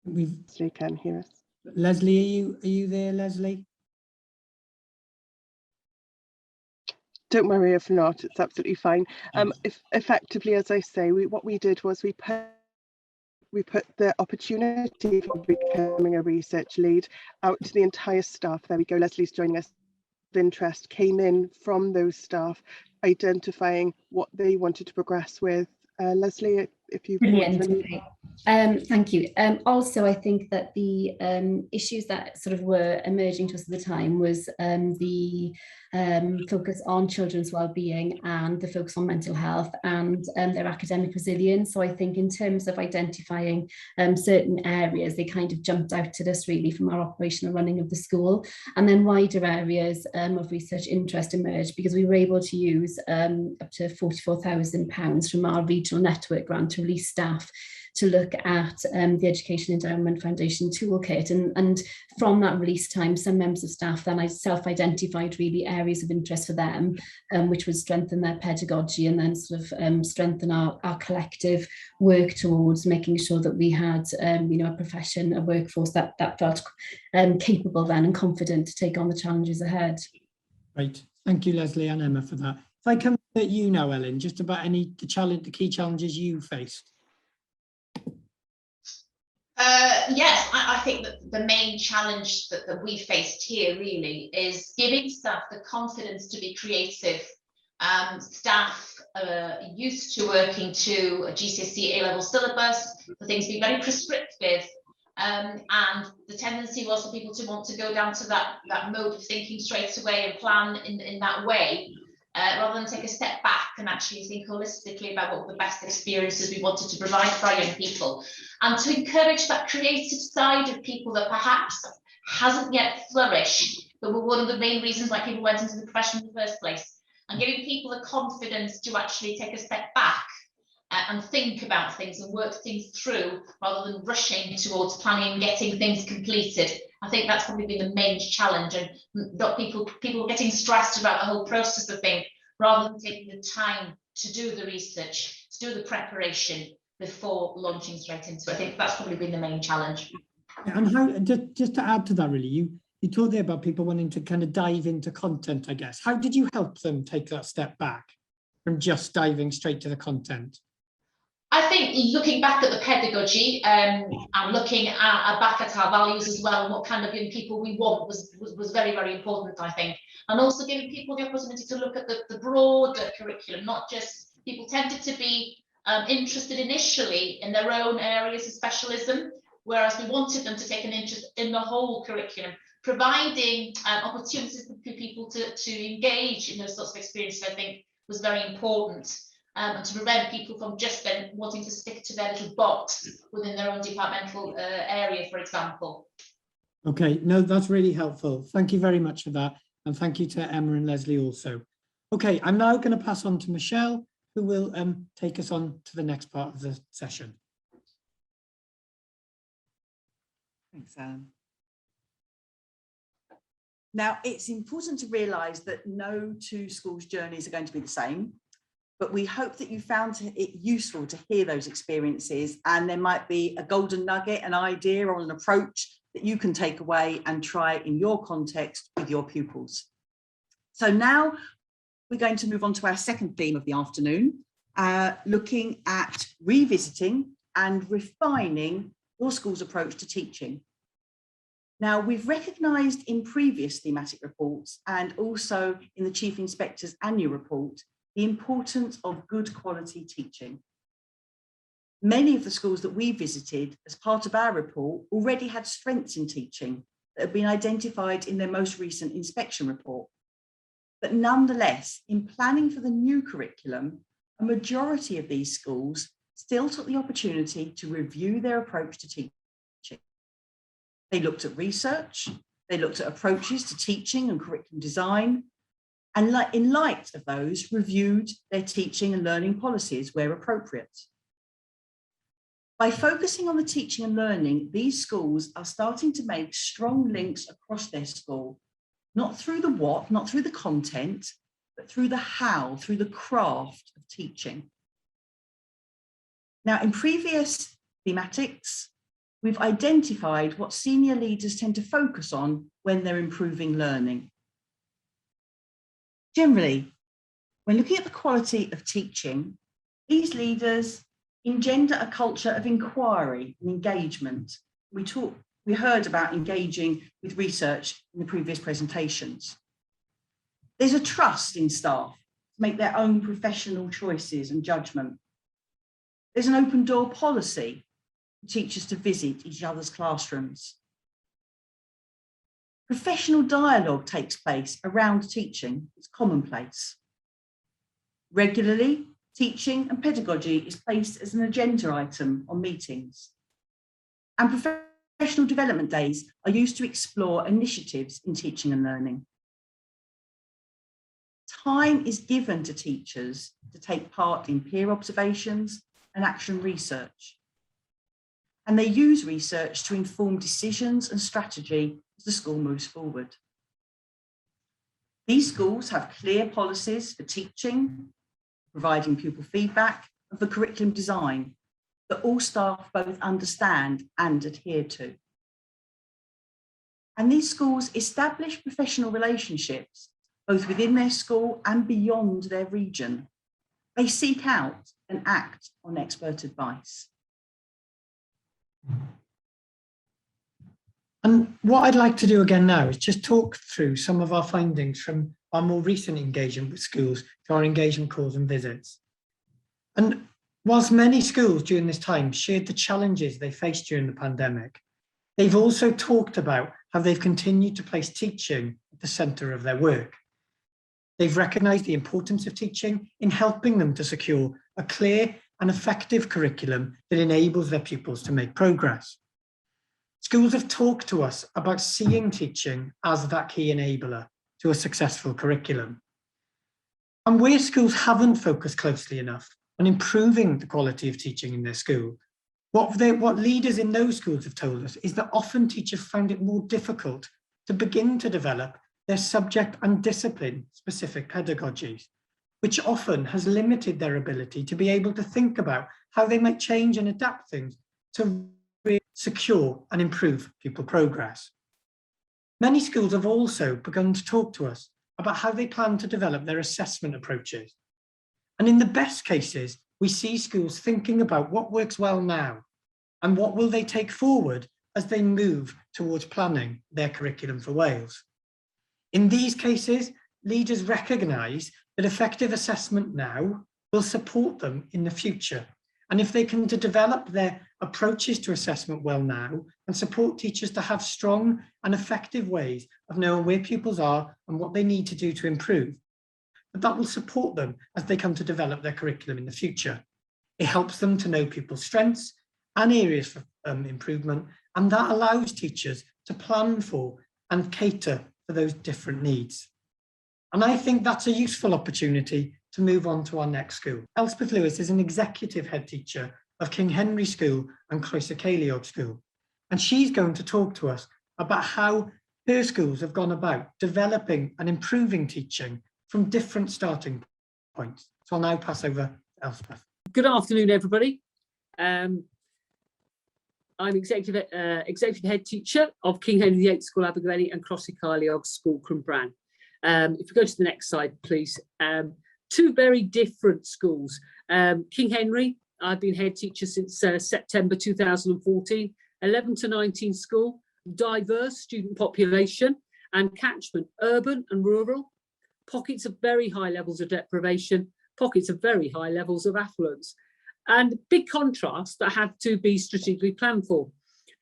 S2: We've
S10: Leslie can hear us.
S2: Leslie, are you there, Leslie?
S10: Don't worry if not, it's absolutely fine.
S2: Thanks.
S10: If effectively, as I say, what we did was we put the opportunity for becoming a research lead out to the entire staff. There we go, Leslie's joining us. Interest came in from those staff, identifying what they wanted to progress with. Leslie, if you want
S8: Brilliant.
S10: to
S8: Okay. Thank you. Also, I think that the issues that sort of were emerging to us at the time was the focus on children's well-being and the focus on mental health and their academic resilience. So I think in terms of identifying certain areas, they kind of jumped out at us really from our operational running of the school. And then wider areas of research interest emerged because we were able to use up to £44,000 from our regional network grant to release staff to look at the Education Endowment Foundation toolkit. And from that release time, some members of staff then I self-identified really areas of interest for them, which would strengthen their pedagogy and then sort of strengthen our collective work towards making sure that we had a profession, a workforce that felt capable then and confident to take on the challenges ahead.
S2: Great. Thank you, Leslie and Emma, for that. If I come at you now, Ellen, just about any the challenge, the key challenges you faced.
S3: Yes, I think that the main challenge that we faced here really is giving staff the confidence to be creative. Staff used to working to a GCSE A-level syllabus, for things to be very prescriptive, and the tendency was for people to want to go down to that mode of thinking straight away and plan in that way. Rather than take a step back and actually think holistically about what were the best experiences we wanted to provide for our young people, and to encourage that creative side of people that perhaps hasn't yet flourished, but were one of the main reasons why people went into the profession in the first place, and giving people the confidence to actually take a step back and think about things and work things through rather than rushing towards planning and getting things completed. I think that's probably been the main challenge, and not people getting stressed about the whole process of things rather than taking the time to do the research, to do the preparation before launching straight into it. I think that's probably been the main challenge.
S2: And how, just to add to that, really, you talked there about people wanting to kind of dive into content, I guess. How did you help them take that step back from just diving straight to the content?
S3: I think looking back at the pedagogy and looking back at our values as well and what kind of young people we want was very, very important, I think. And also giving people the opportunity to look at the broader curriculum, not just people tended to be interested initially in their own areas of specialism, whereas we wanted them to take an interest in the whole curriculum, providing opportunities for people to engage in those sorts of experiences, I think, was very important. And to prevent people from just then wanting to stick to their little box within their own departmental area, for example.
S2: Okay, no, that's really helpful. Thank you very much for that. And thank you to Emma and Leslie also. Okay, I'm now going to pass on to Michelle, who will take us on to the next part of the session.
S1: Thanks, Alan. Now, it's important to realise that no two schools' journeys are going to be the same, but we hope that you found it useful to hear those experiences, and there might be a golden nugget, an idea or an approach that you can take away and try in your context with your pupils. So now we're going to move on to our second theme of the afternoon, looking at revisiting and refining your school's approach to teaching. Now, we've recognised in previous thematic reports and also in the Chief Inspector's annual report, the importance of good quality teaching. Many of the schools that we visited as part of our report already had strengths in teaching that had been identified in their most recent inspection report. But nonetheless, in planning for the new curriculum, a majority of these schools still took the opportunity to review their approach to teaching. They looked at research, they looked at approaches to teaching and curriculum design, and in light of those, reviewed their teaching and learning policies where appropriate. By focusing on the teaching and learning, these schools are starting to make strong links across their school, not through the what, not through the content, but through the how, through the craft of teaching. Now, in previous thematics, we've identified what senior leaders tend to focus on when they're improving learning. Generally, when looking at the quality of teaching, these leaders engender a culture of inquiry and engagement. We heard about engaging with research in the previous presentations. There's a trust in staff to make their own professional choices and judgment. There's an open door policy for teachers to visit each other's classrooms. Professional dialogue takes place around teaching. It's commonplace. Regularly, teaching and pedagogy is placed as an agenda item on meetings. And professional development days are used to explore initiatives in teaching and learning. Time is given to teachers to take part in peer observations and action research. And they use research to inform decisions and strategy as the school moves forward. These schools have clear policies for teaching, providing pupil feedback, and for curriculum design that all staff both understand and adhere to. And these schools establish professional relationships, both within their school and beyond their region. They seek out and act on expert advice.
S2: And what I'd like to do again now is just talk through some of our findings from our more recent engagement with schools through our engagement calls and visits. And whilst many schools during this time shared the challenges they faced during the pandemic, they've also talked about how they've continued to place teaching at the centre of their work. They've recognised the importance of teaching in helping them to secure a clear and effective curriculum that enables their pupils to make progress. Schools have talked to us about seeing teaching as that key enabler to a successful curriculum. And where schools haven't focused closely enough on improving the quality of teaching in their school, what leaders in those schools have told us is that often teachers found it more difficult to begin to develop their subject and discipline specific pedagogies, which often has limited their ability to be able to think about how they might change and adapt things to really secure and improve pupil progress. Many schools have also begun to talk to us about how they plan to develop their assessment approaches. And in the best cases, we see schools thinking about what works well now and what will they take forward as they move towards planning their curriculum for Wales. In these cases, leaders recognise that effective assessment now will support them in the future. And if they can to develop their approaches to assessment well now and support teachers to have strong and effective ways of knowing where pupils are and what they need to do to improve, but that will support them as they come to develop their curriculum in the future. It helps them to know pupils' strengths and areas for improvement, and that allows teachers to plan for and cater for those different needs. And I think that's a useful opportunity to move on to our next school. Elspeth Lewis is an executive head teacher of King Henry School and Croesyceiliog School. And she's going to talk to us about how her schools have gone about developing and improving teaching from different starting points. So I'll now pass over to Elspeth.
S11: Good afternoon, everybody. I'm executive head teacher of King Henry VIII School, Abergavenny, and Croesyceiliog School, Cwmbran. If you go to the next slide, please. Two very different schools. King Henry, I've been head teacher since September 2014, 11 to 19 school, diverse student population and catchment, urban and rural, pockets of very high levels of deprivation, pockets of very high levels of affluence. And big contrast that had to be strategically planned for.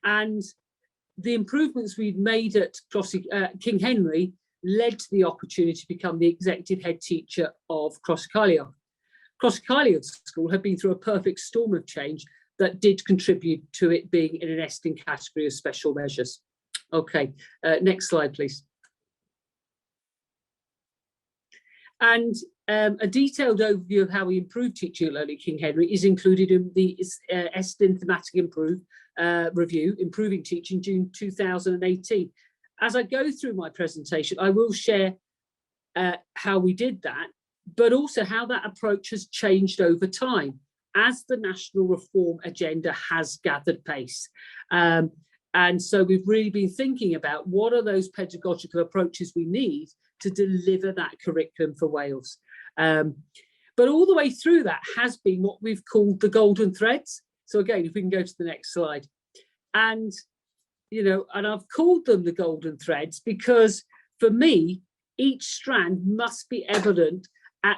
S11: And the improvements we'd made at King Henry led to the opportunity to become the executive head teacher of Croesyceiliog. Croesyceiliog School had been through a perfect storm of change that did contribute to it being in an Estyn category of special measures. Okay, next slide, please. And a detailed overview of how we improved teaching and learning at King Henry is included in the Estyn Thematic Improve Review, Improving Teaching, June 2018. As I go through my presentation, I will share how we did that, but also how that approach has changed over time as the national reform agenda has gathered pace. And so we've really been thinking about what are those pedagogical approaches we need to deliver that curriculum for Wales. But all the way through that has been what we've called the golden threads. So again, if we can go to the next slide. And, you know, and I've called them the golden threads because for me, each strand must be evident at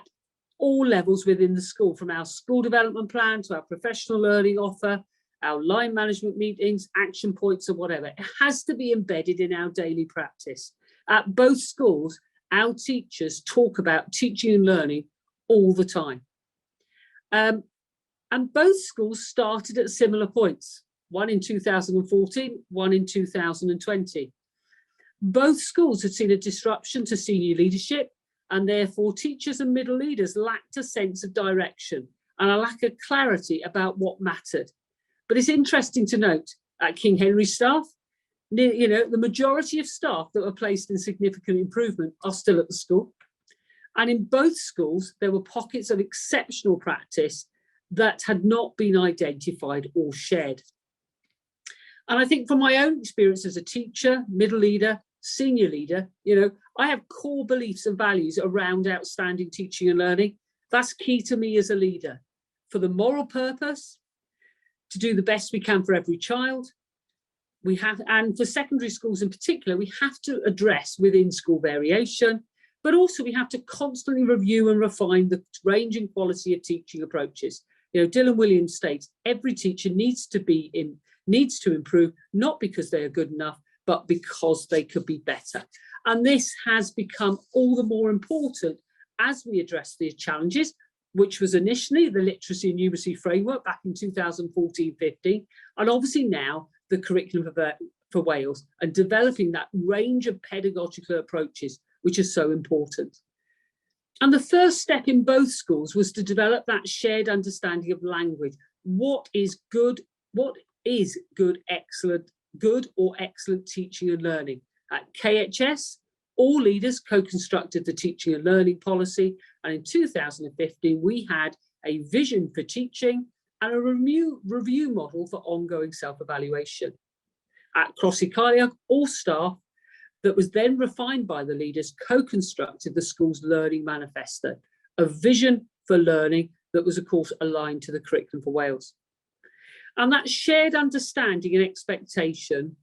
S11: all levels within the school, from our school development plan to our professional learning offer, our line management meetings, action points or whatever. It has to be embedded in our daily practice. At both schools, our teachers talk about teaching and learning all the time. And both schools started at similar points, one in 2014, one in 2020. Both schools had seen a disruption to senior leadership, and therefore teachers and middle leaders lacked a sense of direction and a lack of clarity about what mattered. But it's interesting to note at King Henry staff, you know, the majority of staff that were placed in significant improvement are still at the school. And in both schools, there were pockets of exceptional practice that had not been identified or shared. And I think from my own experience as a teacher, middle leader, senior leader, you know, I have core beliefs and values around outstanding teaching and learning. That's key to me as a leader. For the moral purpose, to do the best we can for every child. We have, and for secondary schools in particular, we have to address within school variation, but also we have to constantly review and refine the range and quality of teaching approaches. You know, Dylan Williams states every teacher needs to improve, not because they are good enough, but because they could be better. And this has become all the more important as we address these challenges, which was initially the literacy and numeracy framework back in 2014-15, and obviously now the curriculum for Wales, and developing that range of pedagogical approaches, which are so important. And the first step in both schools was to develop that shared understanding of language. What is good, excellent, good or excellent teaching and learning? At KHS, all leaders co-constructed the teaching and learning policy. And in 2015, we had a vision for teaching and a review model for ongoing self-evaluation. At Croesyceiliog, all staff that was then refined by the leaders co-constructed the school's learning manifesto, a vision for learning that was, of course, aligned to the curriculum for Wales. And that shared understanding and expectation,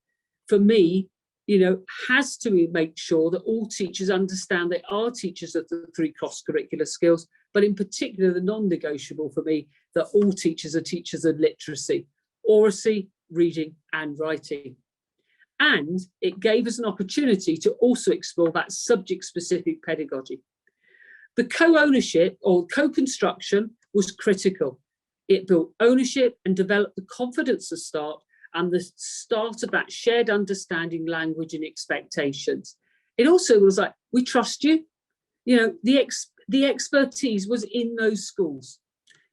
S11: for me, you know, has to make sure that all teachers understand they are teachers of the three cross-curricular skills, but in particular, the non-negotiable for me, that all teachers are teachers of literacy, oracy, reading and writing. And it gave us an opportunity to also explore that subject-specific pedagogy. The co-ownership or co-construction was critical. It built ownership and developed the confidence of staff and the start of that shared understanding, language and expectations. It also was like, we trust you. You know, the expertise was in those schools.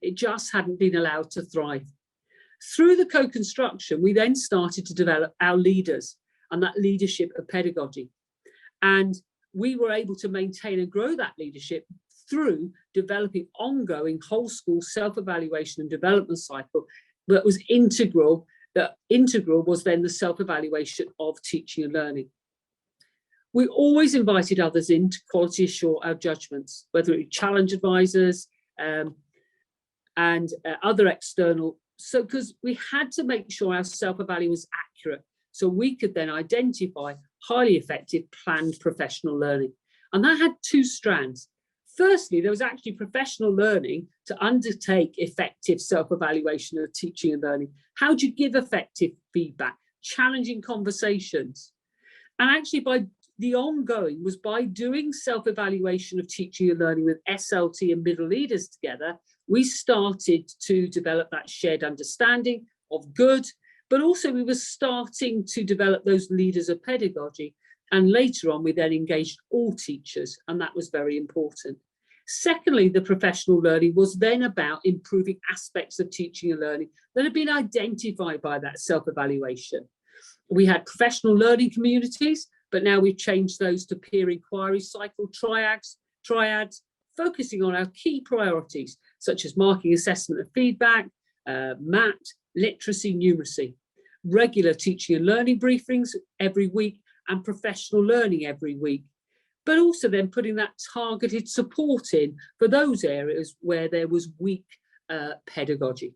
S11: It just hadn't been allowed to thrive. Through the co-construction, we then started to develop our leaders and that leadership of pedagogy. And we were able to maintain and grow that leadership through developing ongoing whole school self-evaluation and development cycle that was integral. That integral was then the self-evaluation of teaching and learning. We always invited others in to quality assure our judgments, whether it be challenge advisors and other external. So, because we had to make sure our self-evaluation was accurate, so we could then identify highly effective planned professional learning. And that had two strands. Firstly, there was actually professional learning to undertake effective self-evaluation of teaching and learning. How do you give effective feedback? Challenging conversations. And actually by the ongoing was by doing self-evaluation of teaching and learning with SLT and middle leaders together, we started to develop that shared understanding of good, but also we were starting to develop those leaders of pedagogy. And later on, we then engaged all teachers, and that was very important. Secondly, the professional learning was then about improving aspects of teaching and learning that had been identified by that self-evaluation. We had professional learning communities, but now we've changed those to peer inquiry cycle triads, focusing on our key priorities, such as marking, assessment and feedback, MAT, literacy, numeracy, regular teaching and learning briefings every week, and professional learning every week, but also then putting that targeted support in for those areas where there was weak pedagogy.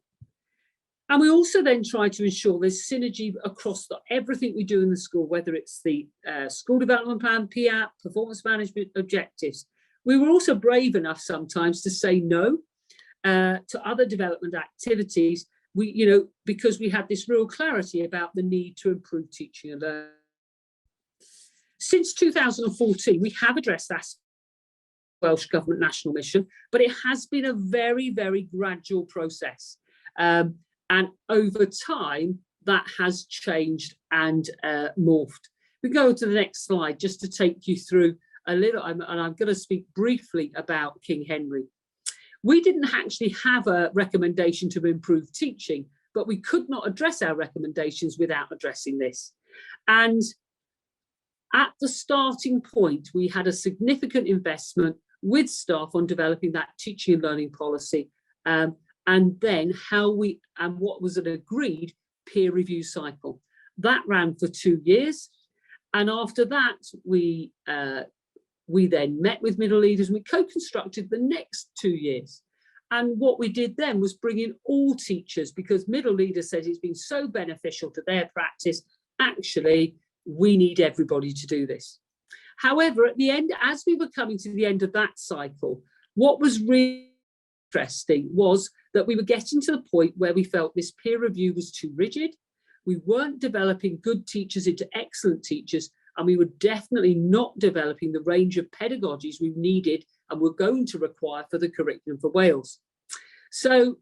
S11: And we also then try to ensure there's synergy across everything we do in the school, whether it's the school development plan, PAP, performance management objectives. We were also brave enough sometimes to say no to other development activities, because we had this real clarity about the need to improve teaching and learning. Since 2014, we have addressed that Welsh Government national mission, but it has been a very, very gradual process. And over time, that has changed and morphed. We go to the next slide just to take you through a little, and I'm going to speak briefly about King Henry. We didn't actually have a recommendation to improve teaching, but we could not address our recommendations without addressing this. And at the starting point, we had a significant investment with staff on developing that teaching and learning policy, and then how we, and what was an agreed peer review cycle. That ran for 2 years. And after that, we then met with middle leaders and we co-constructed the next 2 years. And what we did then was bring in all teachers, because middle leaders said it's been so beneficial to their practice. Actually, we need everybody to do this. However, at the end, as we were coming to the end of that cycle, what was really interesting was that we were getting to the point where we felt this peer review was too rigid. We weren't developing good teachers into excellent teachers, and we were definitely not developing the range of pedagogies we needed and were going to require for the curriculum for Wales. So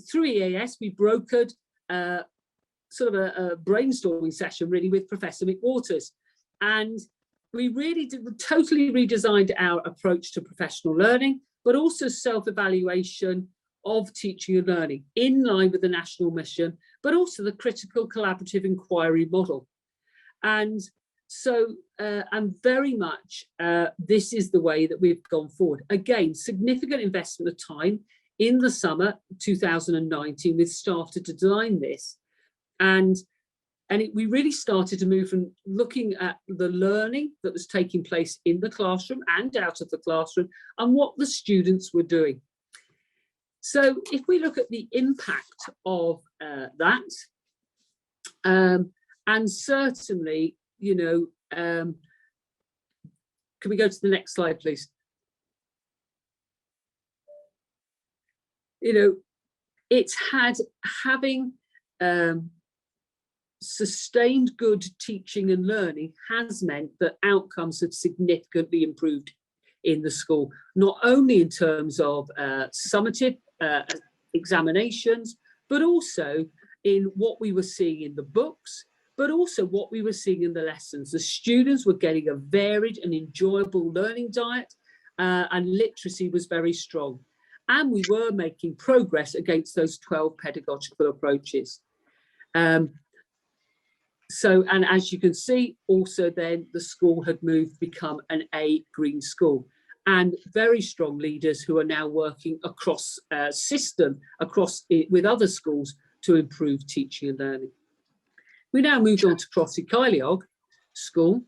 S11: through EAS, we brokered sort of a brainstorming session really with Professor McWaters. And we really did, totally redesigned our approach to professional learning, but also self-evaluation of teaching and learning in line with the national mission, but also the critical collaborative inquiry model. And so, and very much this is the way that we've gone forward. Again, significant investment of time in the summer 2019 with staff to design this. And we really started to move from looking at the learning that was taking place in the classroom and out of the classroom and what the students were doing. So if we look at the impact of that, and certainly, you know, can we go to the next slide, please? You know, it's had having sustained good teaching and learning has meant that outcomes have significantly improved in the school, not only in terms of summative examinations, but also in what we were seeing in the books, but also what we were seeing in the lessons. The students were getting a varied and enjoyable learning diet, and literacy was very strong. And we were making progress against those 12 pedagogical approaches. So, and as you can see, also then the school had moved, become an A green school, and very strong leaders who are now working across system, across with other schools to improve teaching and learning. We now moved on to Croesyceiliog School.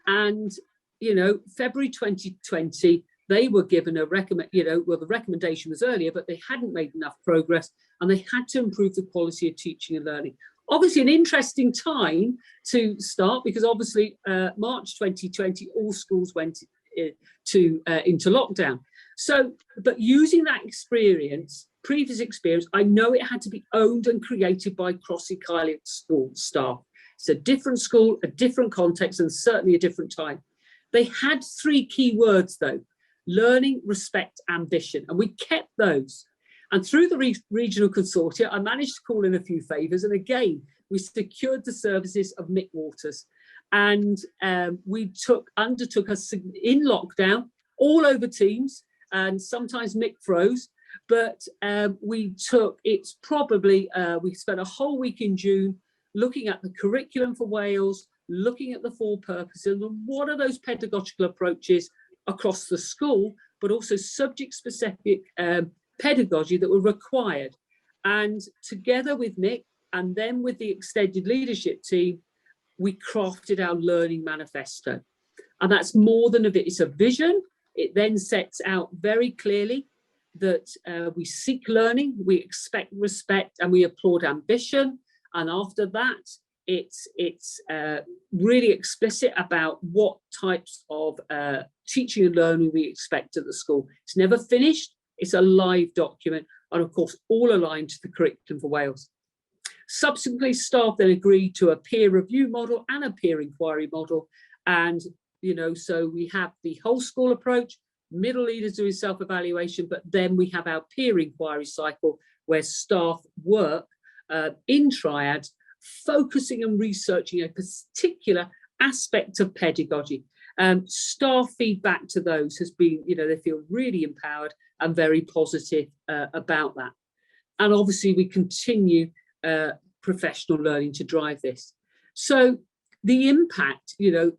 S11: And, you know, February 2020, they were given a recommend, you know, well, the recommendation was earlier, but they hadn't made enough progress and they had to improve the quality of teaching and learning. Obviously an interesting time to start, because obviously March 2020, all schools went to into lockdown. So, but using that experience, previous experience, I know it had to be owned and created by Croesyceiliog school staff. It's a different school, a different context, and certainly a different time. They had three key words though: learning, respect, ambition, and we kept those. And through the regional consortia, I managed to call in a few favours. And again, we secured the services of Mick Waters. And we undertook us in lockdown, all over Teams, and sometimes Mick froze, but we took, it's probably, we spent a whole week in June looking at the curriculum for Wales, looking at the four purposes, and what are those pedagogical approaches across the school, but also subject-specific pedagogy that were required. And together with Mick, and then with the extended leadership team, we crafted our learning manifesto. And that's more than a bit, it's a vision. It then sets out very clearly that we seek learning, we expect respect, and we applaud ambition. And after that, it's really explicit about what types of teaching and learning we expect at the school. It's never finished, it's a live document, and of course, all aligned to the curriculum for Wales. Subsequently, staff then agreed to a peer review model and a peer inquiry model. And, you know, so we have the whole school approach, middle leaders doing self-evaluation, but then we have our peer inquiry cycle where staff work in triads, focusing and researching a particular aspect of pedagogy. Staff feedback to those has been, you know, they feel really empowered and very positive about that. And obviously we continue professional learning to drive this. So the impact, you know,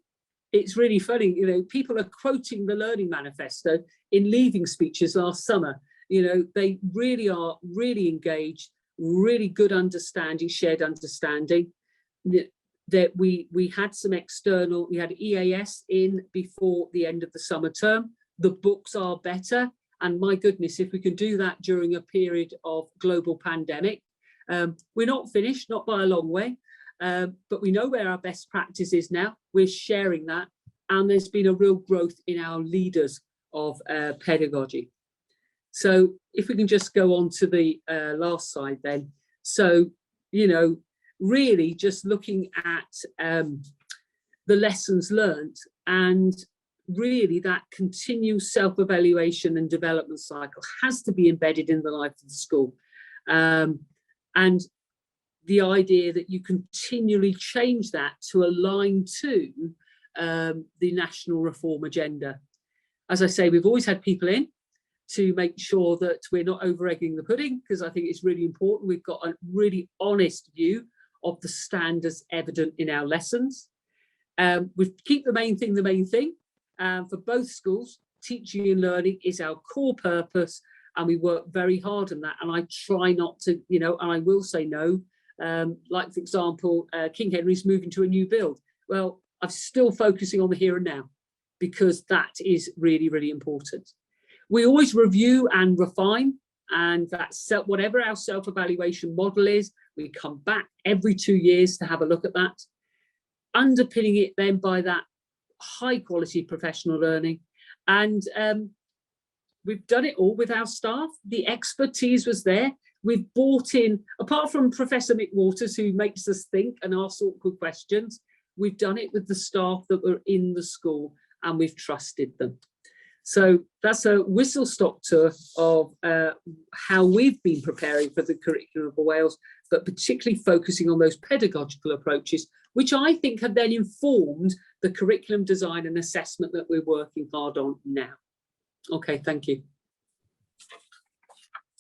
S11: it's really funny, you know, people are quoting the learning manifesto in leaving speeches last summer. You know, they really are really engaged, really good understanding, shared understanding. That we had some external, we had EAS in before the end of the summer term. The books are better. And my goodness, if we can do that during a period of global pandemic, we're not finished, not by a long way, but we know where our best practice is now. We're sharing that. And there's been a real growth in our leaders of pedagogy. So if we can just go on to the last slide then. So, you know, really just looking at the lessons learned and really that continued self-evaluation and development cycle has to be embedded in the life of the school. And the idea that you continually change that to align to the national reform agenda. As I say, we've always had people in to make sure that we're not over-egging the pudding, because I think it's really important. We've got a really honest view of the standards evident in our lessons. We keep the main thing the main thing. For both schools, teaching and learning is our core purpose, and we work very hard on that. And I try not to, you know, and I will say no. Like, for example, King Henry's moving to a new build. Well, I'm still focusing on the here and now, because that is really, really important. We always review and refine, and that's whatever our self-evaluation model is, we come back every 2 years to have a look at that, underpinning it then by that high quality professional learning. And we've done it all with our staff. The expertise was there. We've brought in, apart from Professor Mick Waters, who makes us think and asks awkward questions, we've done it with the staff that were in the school, and we've trusted them. So that's a whistle-stop tour of how we've been preparing for the curriculum for Wales, but particularly focusing on those pedagogical approaches, which I think have then informed the curriculum design and assessment that we're working hard on now. Okay, thank you.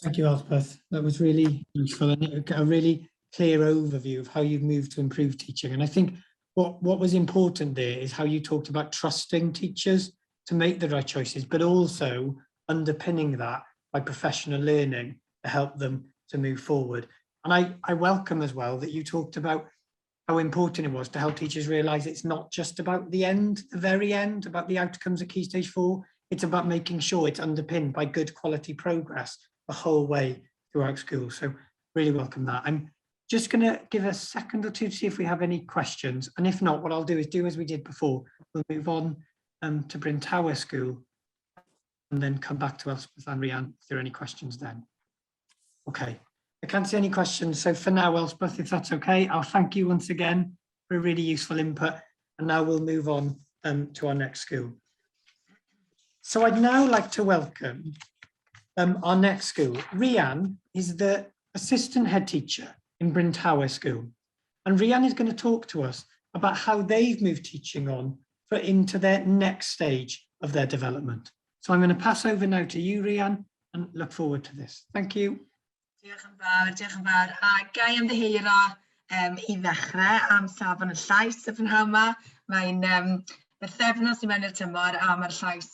S2: Thank you, Elspeth. That was really useful and a really clear overview of how you've moved to improve teaching. And I think what was important there is how you talked about trusting teachers to make the right choices, but also underpinning that by professional learning to help them to move forward. And I welcome as well that you talked about how important it was to help teachers realise it's not just about the end, the very end, about the outcomes of Key Stage 4. It's about making sure it's underpinned by good quality progress the whole way throughout school. So really welcome that. I'm just going to give a second or two to see if we have any questions. And if not, what I'll do is do as we did before. We'll move on to Bryn Tawe School and then come back to Elspeth and Rhian if there are any questions then. Okay, I can't see any questions. So for now, Elspeth, if that's okay, I'll thank you once again for a really useful input. And now we'll move on to our next school. So I'd now like to welcome our next school. Rhian is the assistant head teacher in Bryn Tawe School. And Rhian is going to talk to us about how they've moved teaching on for into their next stage of their development. So I'm going to pass over now to you, Rhian, and look forward to this. Thank you.
S12: Diolch yn fawr, diolch yn fawr. A ga i ymddiheuro i ddechrau am safon y llais y prynhawn yma. Mae'n bythefnos i mewn i'r tymor a mae'r llais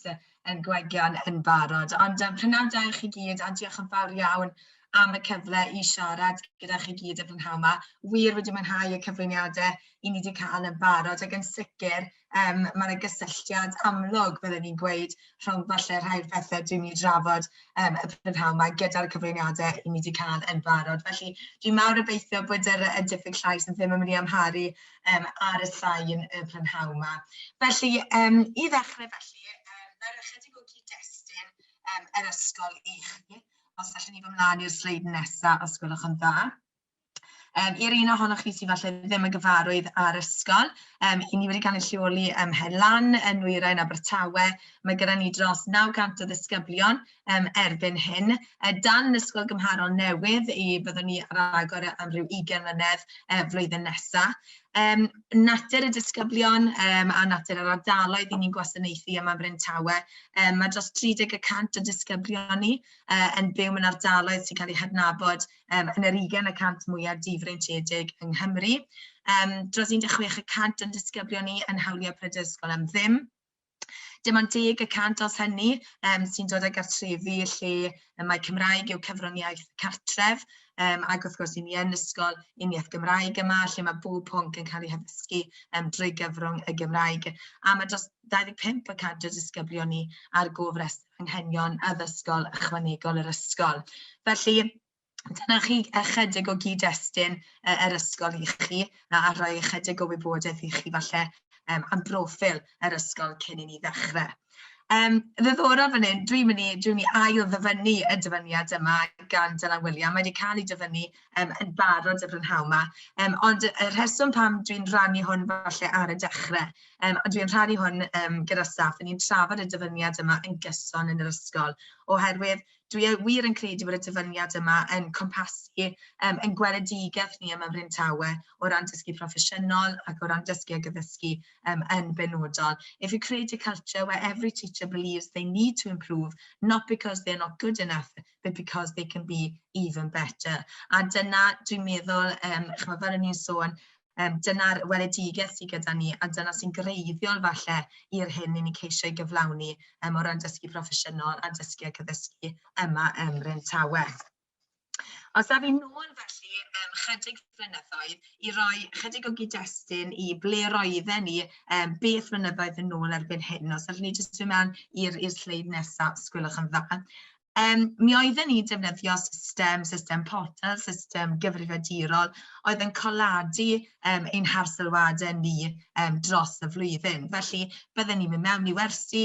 S12: yn gwegian yn barod. Ond prynhawn da i chi gyd a diolch yn fawr iawn am y cyfle i siarad gyda chi gyd y prynhawn yma. Wir wedi mwynhau y cyflwyniadau i ni wedi cael yn barod ac yn sicr mae yna gysylltiad amlwg, byddwn ni'n gweud, rhwng falle rhai o'r pethau dwi'n mynd i drafod y prynhawn yma gyda'r cyflwyniadau i ni wedi cael yn barod. Felly dwi'n mawr obeithio bod y diffyg llais yn ddim yn mynd i amharu ar y sain y prynhawn yma. Felly, i ddechrau felly, na i roi chydig o gyd-destun yr ysgol i chi. Os allwn ni fod ymlaen i'r sleid nesaf, os gwelwch yn dda. I'r un ohonoch chi sydd falle ddim yn gyfarwydd â'r ysgol, i ni wedi cael ein lleoli ym Mhen Lan yn Nwyrain Abertawe. Mae gyda ni dros 900 o ddisgyblion erbyn hyn. Dan ysgol gymharol newydd, i byddwn ni ar agor am ryw 20 mlynedd flwyddyn nesaf. Natur y disgyblion a natur yr ardaloedd i ni'n gwasanaethu yma ym Mryn Tawe, mae dros 30% o disgyblion ni yn byw mewn ardaloedd sy'n cael eu hadnabod yn yr 20% mwyaf difreintiedig yng Nghymru. Dros 16% o'n disgyblion ni yn hawlio prydau ysgol am ddim. Dim ond 10% os hynny sy'n dod â gartrefi lle mae Cymraeg yw cyfrwng iaith cartref, ac wrth gwrs i ni yn ysgol uniaith Gymraeg yma, lle mae bob pwnc yn cael ei haddysgu drwy gyfrwng y Gymraeg. A mae dros 25% o disgyblion ni ar gofrestr anghenion addysgol ychwanegol yr ysgol. Felly, dyna chi ychydig o gyd-destun yr ysgol i chi, a rhoi ychydig o wybodaeth i chi falle am broffil yr ysgol cyn i ni ddechrau. Ddiddorol fan hyn, dwi'n mynd i ail ddyfynnu y dyfyniad yma gan Dylan William. Mae wedi cael ei dyfynnu yn barod y prynhawn yma. Ond y rheswm pam dwi'n rhannu hwn falle ar y dechrau, ond dwi'n rhannu hwn gyda staff, ni'n trafod y dyfyniad yma yn gyson yn yr ysgol, oherwydd dwi wir yn credu bod y dyfyniad yma yn cwmpasu yn gweledigaeth ni yma ym Mryn Tawe o ran dysgu proffesiynol ac o ran dysgu ag addysgu yn benodol. "If you create a culture where every teacher believes they need to improve, not because they're not good enough, but because they can be even better." A dyna, dwi'n meddwl, chimod, fel o'n i'n sôn, dyna'r weledigaeth sydd gyda ni a dyna sy'n greiddiol falle i'r hyn i ni'n ceisio ei gyflawni o ran dysgu proffesiynol a dysgu ac addysgu yma ym Mryn Tawe. Os af i nôl felly chydig flynyddoedd i roi chydig o gyd-destun i ble roedden ni beth flynyddoedd yn ôl erbyn hyn, os allwn ni jyst fynd mewn i'r sleid nesaf, os gwelwch yn dda. Mi oedden ni'n defnyddio system, system portal, system gyfrifiadurol, oedd yn coladu ein harsylwadau ni dros y flwyddyn. Felly, bydden ni'n mynd mewn i wersi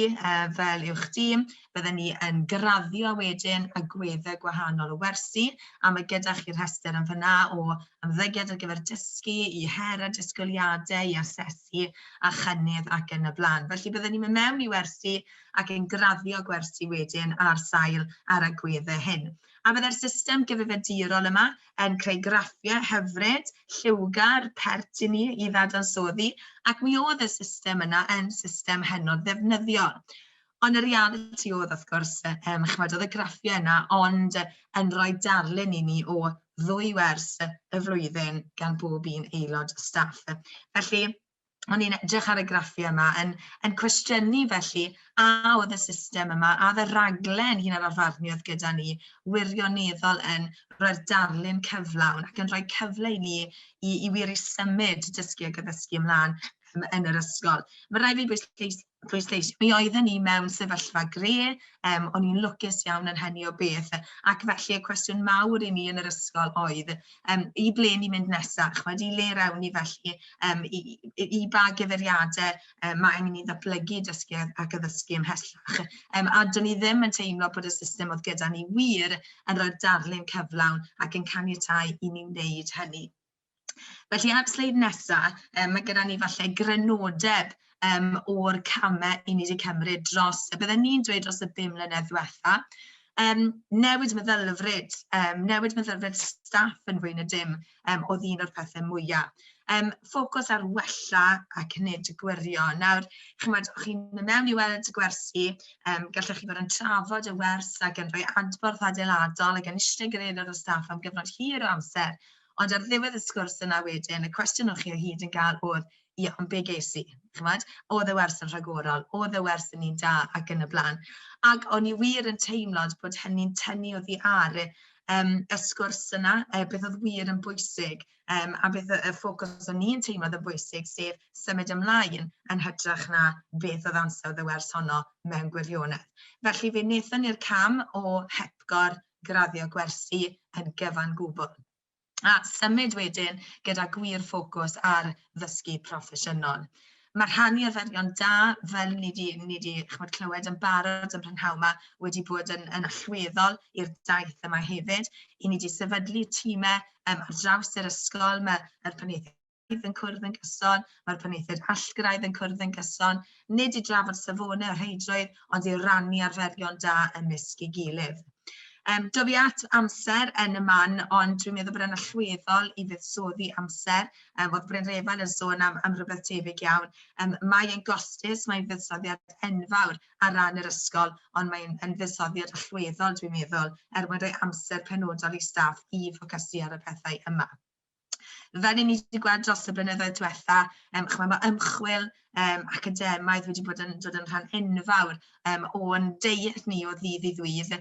S12: fel uwch dîm, bydden ni yn graddio wedyn agweddau gwahanol o wersi, a mae gyda chi'r rhestr yn fan'na o ymddygiad ar gyfer dysgu, i her a disgwyliadau, i asesu a chynnydd ac yn y blaen. Felly, bydden ni'n mynd mewn i wersi ac yn graddio gwersi wedyn ar sail ar agweddau hyn. A byddai'r system gyfrifiadurol yma yn creu graffiau hyfryd, lliwgar, pert i ni i ddadansoddi, ac mi oedd y system yna yn system hynod ddefnyddiol. Ond y realiti oedd, wrth gwrs, chimod, oedd y graffiau yna ond yn rhoi darlun i ni o ddwy wers y flwyddyn gan bob un aelod o staff. Felly, o'n i'n edrych ar y graffiau yma yn cwestiynu felly a oedd y system yma, a oedd y raglen hunan-arfarnu oedd gyda ni wirioneddol yn rhoi'r darlun cyflawn ac yn rhoi cyfle i ni i wir i symud dysgu ac addysgu ymlaen. yn yr ysgol. Mae rhaid fi bwysleis, bwysleisio, mi oedden ni mewn sefyllfa gre, o'n i'n lwcus iawn yn hynny o beth, ac felly y cwestiwn mawr i ni yn yr ysgol oedd, i ble ni'n mynd nesaf, ch'mod, i le rawn ni felly, i, i, i ba gyfeiriadau mae angen i ddatblygu dysgu ac addysgu ymhellach. A do'n i ddim yn teimlo bod y system oedd gyda ni wir yn rhoi'r darlun cyflawn ac yn caniatáu i ni wneud hynny. Felly ar sleid nesaf, mae gyda ni falle grynodeb o'r camau i ni wedi cymryd dros, y bydden ni'n dweud dros y 5 mlynedd ddiwetha. Newid meddylfryd, newid meddylfryd staff yn fwy na dim oedd un o'r pethau mwyaf. Ffocws ar wella ac nid gwirio. Nawr, chimod, o'ch chi'n mynd mewn i weld y gwersi, gallech chi fod yn trafod y wers ac yn rhoi adborth adeiladol ac yn eistedd gyda aelod o staff am gyfnod hir o amser. Ond ar ddiwedd y sgwrs yna wedyn, y cwestiwn o'ch chi o hyd yn gael oedd, ie, ond be ges i? Chimod, oedd y wers yn rhagorol, oedd y wers yn un da ac yn y blaen. Ac o'n i wir yn teimlo bod hynny'n tynnu oddi ar y sgwrs yna, beth oedd wir yn bwysig, a beth y ffocws o'n i'n teimlo oedd yn bwysig, sef symud ymlaen yn hytrach na beth oedd ansawdd y wers honno mewn gwirionedd. Felly fe wnaethon ni'r cam o hepgor graddio gwersi yn gyfan gwbl. A symud wedyn gyda gwir ffocws ar ddysgu proffesiynol. Mae rhannu arferion da, fel ni 'di ni 'di chimod, clywed yn barod yn prynhawn 'ma, wedi bod yn, yn allweddol i'r daith yma hefyd. I ni 'di sefydlu tîmau ar draws yr ysgol, mae'r penaethiaid yn cwrdd yn gyson, mae'r penaethiaid allgraidd yn cwrdd yn gyson, nid i drafod safonau o rheidrwydd, ond i rannu arferion da ymysg ei gilydd. Dof i at amser yn y man, ond dwi'n meddwl bod e'n allweddol i fuddsoddi amser. Oedd Brynrefail yn sôn am, am rhywbeth tebyg iawn. Mae e'n gostus, mae'n fuddsoddiad enfawr ar ran yr ysgol, ond mae'n yn fuddsoddiad allweddol, dwi'n meddwl, er mwyn rhoi amser penodol i staff i ffocysu ar y pethau yma. Fel 'y ni wedi gweld dros y blynyddoedd diwetha, chimod, mae ymchwil academaidd wedi bod yn dod yn rhan enfawr o'n deiet ni o ddydd i ddydd.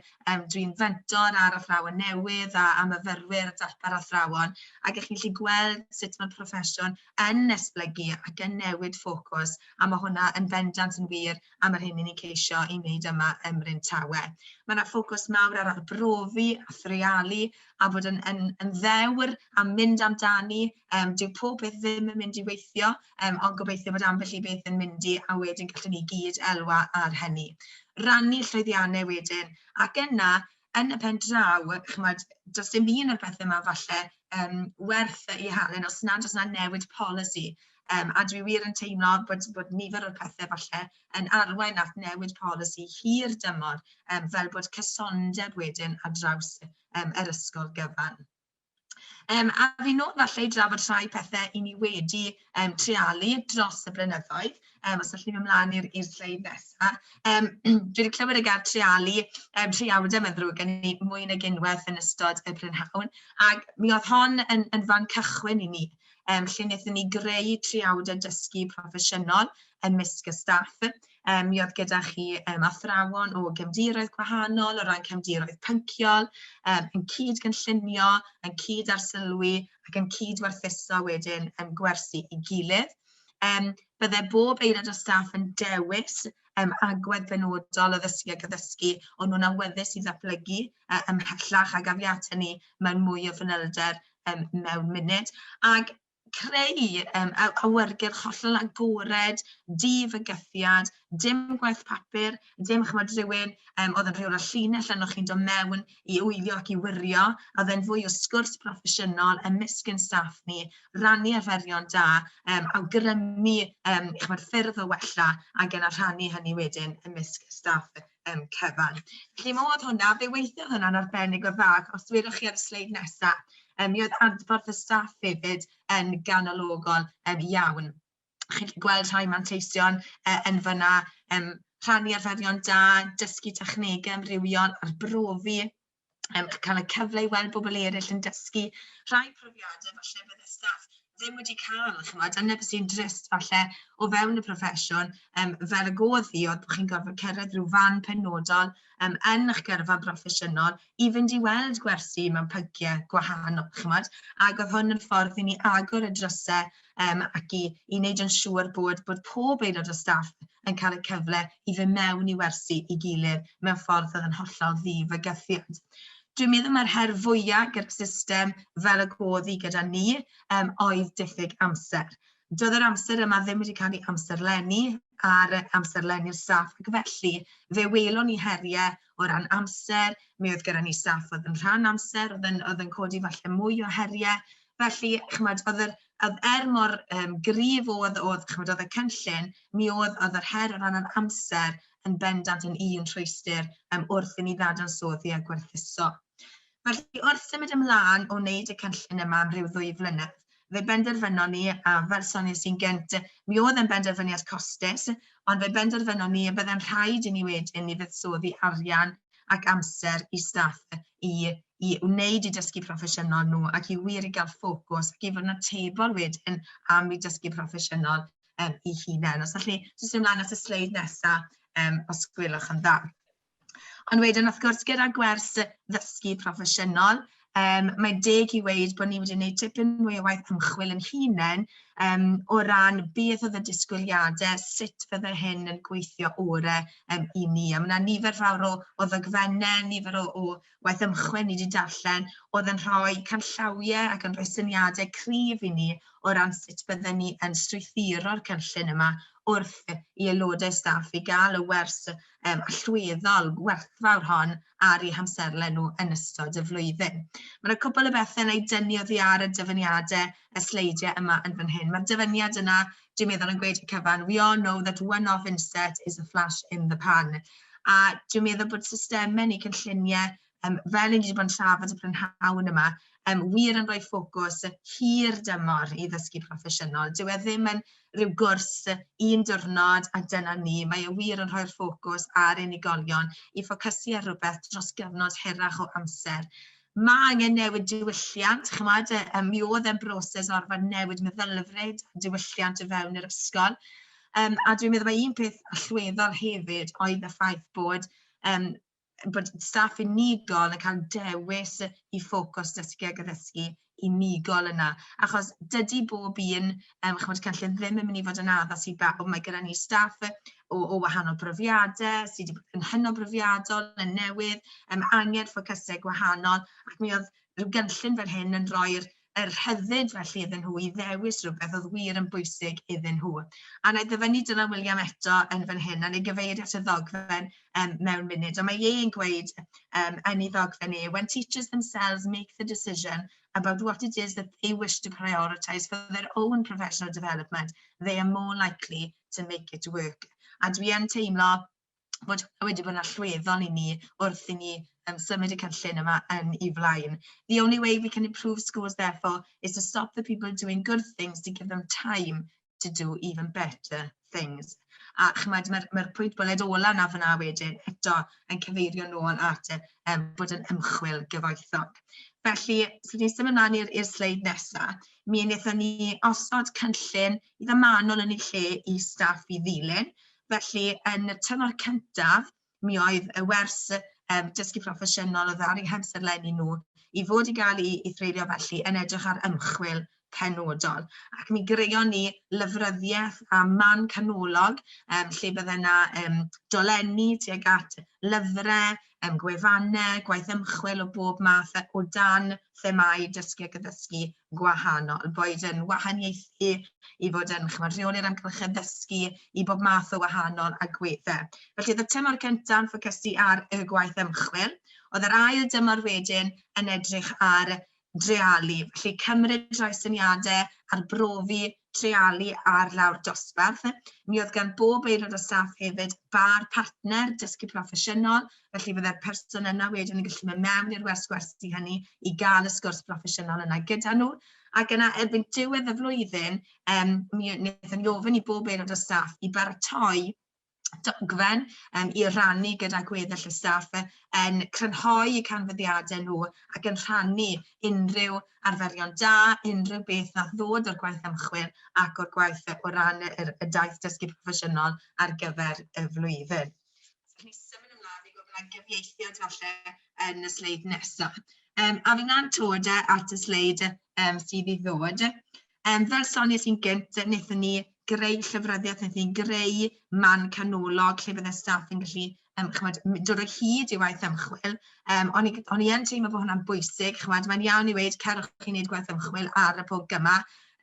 S12: Dwi'n fentor ar athrawon newydd a, a myfyrwyr a darpar athrawon, ac y'ch chi'n gallu gweld sut mae'r proffesiwn yn esblygu ac yn newid ffocws, a mae hwnna yn bendant yn wir am yr hyn 'y ni'n ceisio ei wneud yma ym Mryn Tawe. Mae 'na ffocws mawr ar arbrofi a threialu a bod yn, yn, yn ddewr a mynd amdani. Dyw pob peth ddim yn mynd i weithio, ond gobeithio bod ambell i beth yn mynd i, a wedyn gallwn ni gyd elwa ar hynny. Rannu llwyddiannau wedyn, ac yna, yn y pen draw, chimod, does dim un o'r pethau yma falle werth eu halen os nad oes 'na newid polisi. A dwi wir yn teimlo bod, bod nifer o'r pethau falle yn arwain at newid polisi hir dymor, fel bod cysondeb wedyn ar draws yr ysgol gyfan. A fi nôl falle i drafod rhai pethau i ni wedi treialu dros y blynyddoedd, os allwn ni fynd ymlaen i'r i'r sleid nesa. Dwi wedi clywed y gair treialu, treiawdau mae'n ddrwg gen i, mwy nag unwaith yn ystod y prynhawn, ac mi oedd hon yn, yn fan cychwyn i ni, lle wnaethon ni greu triawdau dysgu proffesiynol ymysg y staff. Mi oedd gyda chi athrawon o gefndiroedd gwahanol, o ran cefndiroedd pynciol, yn cyd-gynllunio, yn cyd-arsylwi ac yn cyd-werthuso wedyn gwersi ei gilydd. Bydde bob aelod o staff yn dewis agwedd benodol o ddysgu ac addysgu o'n nhw'n awyddus i ddatblygu ymhellach, a gaf i at hynny mewn mwy o fanylder mewn munud. Ac creu awyrgylch hollol agored, di-fygythiad, dim gwaith papur, dim chimod rhywun oedd yn rheola'r llinell arnoch chi'n dod mewn i wylio ac i wirio, oedd e'n fwy o sgwrs proffesiynol ymysg ein staff ni, rannu arferion da, awgrymu chimod ffyrdd o wella ac yna rhannu hynny wedyn ymysg y staff cyfan. Felly modd hwnna, fe weithiodd hwnna'n arbennig o dda, os welwch chi ar y sleid nesaf, mi oedd adborth y staff hefyd yn ganologol iawn. Chi'n gallu gweld rhai manteision yn fan'na, rhannu arferion da, dysgu technegau amrywiol, arbrofi, cael y cyfle i weld bobl eraill yn dysgu, rhai profiadau falle bydde staff ddim wedi cael, chimod, a 'na beth sy'n drist falle o fewn y proffesiwn, fel y godd hi, oedd bod chi'n gorfod cyrraedd rhyw fan penodol yn eich gyrfa broffesiynol i fynd i weld gwersi mewn pynciau gwahanol, chimod, ac oedd hwn yn ffordd i ni agor y drysau ac i wneud yn siŵr bod pob aelod o staff yn cael y cyfle i fynd mewn i wersi i gilydd mewn ffordd oedd yn hollol ddi-fygythiad. Dwi'n meddwl mae'r her fwyaf gyda'r system fel y godd hi gyda ni oedd diffyg amser. Doedd yr amser yma ddim wedi cael ei amserlennu ar amserlennu'r staff, ac felly fe welon ni heriau o ran amser. Mi oedd gyda ni staff oedd yn rhan amser, oedd yn codi falle mwy o heriau. Felly, chimod, oedd er mor gryf oedd, chimod, oedd y cynllun, mi oedd yr her o ran yr amser yn bendant yn un rhwystr wrth i ni ddadansoddi a gwerthuso. Felly, wrth symud ymlaen o wneud y cynllun yma am ryw 2 flynedd, fe benderfynon ni, a fel sonies i'n gynt, mi oedd yn benderfyniad costus, ond fe benderfynon ni y byddai'n rhaid i ni wedyn i fuddsoddi arian ac amser i staff i wneud eu dysgu proffesiynol nhw ac i wir i gael ffocws ac i fod yn atebol wedyn am eu dysgu proffesiynol eu hunain. Os allwn ni jyst ymlaen at y sleid nesaf, os gwelwch yn dda. Ond wedyn, wrth gwrs, gyda gwers ddysgu proffesiynol, mae'n deg i weud bod ni wedi gwneud tipyn mwy o waith ymchwil yn hunain o ran beth oedd y disgwyliadau, sut fydde hyn yn gweithio orau i ni. A mae yna nifer fawr o ddogfennau, nifer o waith ymchwil ni wedi darllen oedd yn rhoi canllawiau ac yn rhoi syniadau cryf i ni o ran sut bydden ni yn strwythuro'r cynllun yma wrth i aelodau staff i gael y wers allweddol werthfawr hon ar eu hamserlen nhw yn ystod y flwyddyn. Mae yna cwpl o bethau wna i dynnu oddi ar y dyfyniadau, y sleidiau yma yn fan hyn. Mae'r dyfyniad yna, dwi'n meddwl, yn gweud y cyfan: "We all know that one-off inset is a flash in the pan." A dwi'n meddwl bod systemau neu cynlluniau, fel ni wedi bod yn trafod y prynhawn yma, wir yn rhoi ffocws hir dymor i ddysgu proffesiynol. Dyw e ddim yn rhyw gwrs un diwrnod a dyna ni. Mae e wir yn rhoi'r ffocws ar unigolion i ffocysu ar rhywbeth dros gyfnod hirach o amser. Mae angen newid diwylliant, chimod, mi oedd e'n broses o orfod newid meddylfryd a diwylliant o fewn yr ysgol. A dwi'n meddwl mai un peth allweddol hefyd oedd y ffaith bod staff unigol yn cael dewis i ffocws dysgu ac addysgu unigol yna. Achos dydy bob un chimod, cynllun ddim yn mynd i fod yn addas i bawb. Mae gyda ni staff o wahanol brofiadau, sydd wedi bod yn hynod brofiadol, yn newydd, angen ffocysau gwahanol, ac mi oedd rhyw gynllun fel hyn yn rhoi'r yr rhyddid felly iddyn nhw i ddewis rhywbeth oedd wir yn bwysig iddyn nhw. A na i ddyfynnu Dylan Wiliam eto yn fan hyn, a na i gyfeirio at y ddogfen mewn munud. Ond mae e'n gweud yn ei ddogfen e, "When teachers themselves make the decision about what it is that they wish to prioritise for their own professional development, they are more likely to make it work." A dwi yn teimlo bod wedi bod yn allweddol i ni wrth i ni symud y cynllun yma yn ei flaen. "The only way we can improve schools, therefore, is to stop the people doing good things to give them time to do even better things." A chimod, mae'r pwynt bwled ola na fyna wedyn eto yn cyfeirio nôl at bod yn ymchwil gyfoethog. Felly, so ni'n symud ymlaen i'r sleid nesaf. Mi wnaethon ni osod cynllun eitha manwl yn ei lle i staff i ddilyn. Felly, yn y tymor cyntaf, mi oedd y wers dysgu proffesiynol oedd ar eu hamserlenni nhw i fod i gael ei threulio felly yn edrych ar ymchwil penodol. Ac mi greuon ni lyfryddiaeth a man canolog lle bydde yna dolenni tuag at lyfrau, gwefannau, gwaith ymchwil o bob math o dan themâu dysgu ac addysgu gwahanol, boed yn wahaniaethu, i fod yn, chimod, rheoli'r amgylchedd ddysgu, i bob math o wahanol agweddau. Felly, oedd y tymor cyntaf yn ffocysu ar y gwaith ymchwil. Oedd yr ail dymor wedyn yn edrych ar dreialu, felly cymryd rhai syniadau, arbrofi, treialu ar lawr dosbarth. Mi oedd gan bob aelod o staff hefyd bar partner dysgu proffesiynol, felly fydde'r person yna wedyn yn gallu mynd mewn i'r wers gwersi hynny i gael y sgwrs broffesiynol yna gyda nhw. Ac yna erbyn diwedd y flwyddyn, mi wnaethon ni ofyn i bob aelod o staff i baratoi dogfen i rannu gyda gweddill y staff yn crynhoi eu canfyddiadau nhw ac yn rhannu unrhyw arferion da, unrhyw beth nath ddod o'r gwaith ymchwil ac o'r gwaith o ran y, y daith dysgu proffesiynol ar gyfer y flwyddyn. So, ni symud ymlaen i gwybod gyfieithiad falle yn y sleid nesaf. A fi'n antod at y sleid sydd i ddod. Fel sonies i'n gynt, wnaethon ni greu llyfryddiaeth, wnaethon ni greu man canolog lle bydde staff yn gallu chimod, dod o hyd i waith ymchwil. O'n i, o'n i yn teimlo bod hwnna'n bwysig, chimod, mae'n iawn i weud cerwch chi wneud gwaith ymchwil ar y pwnc yma,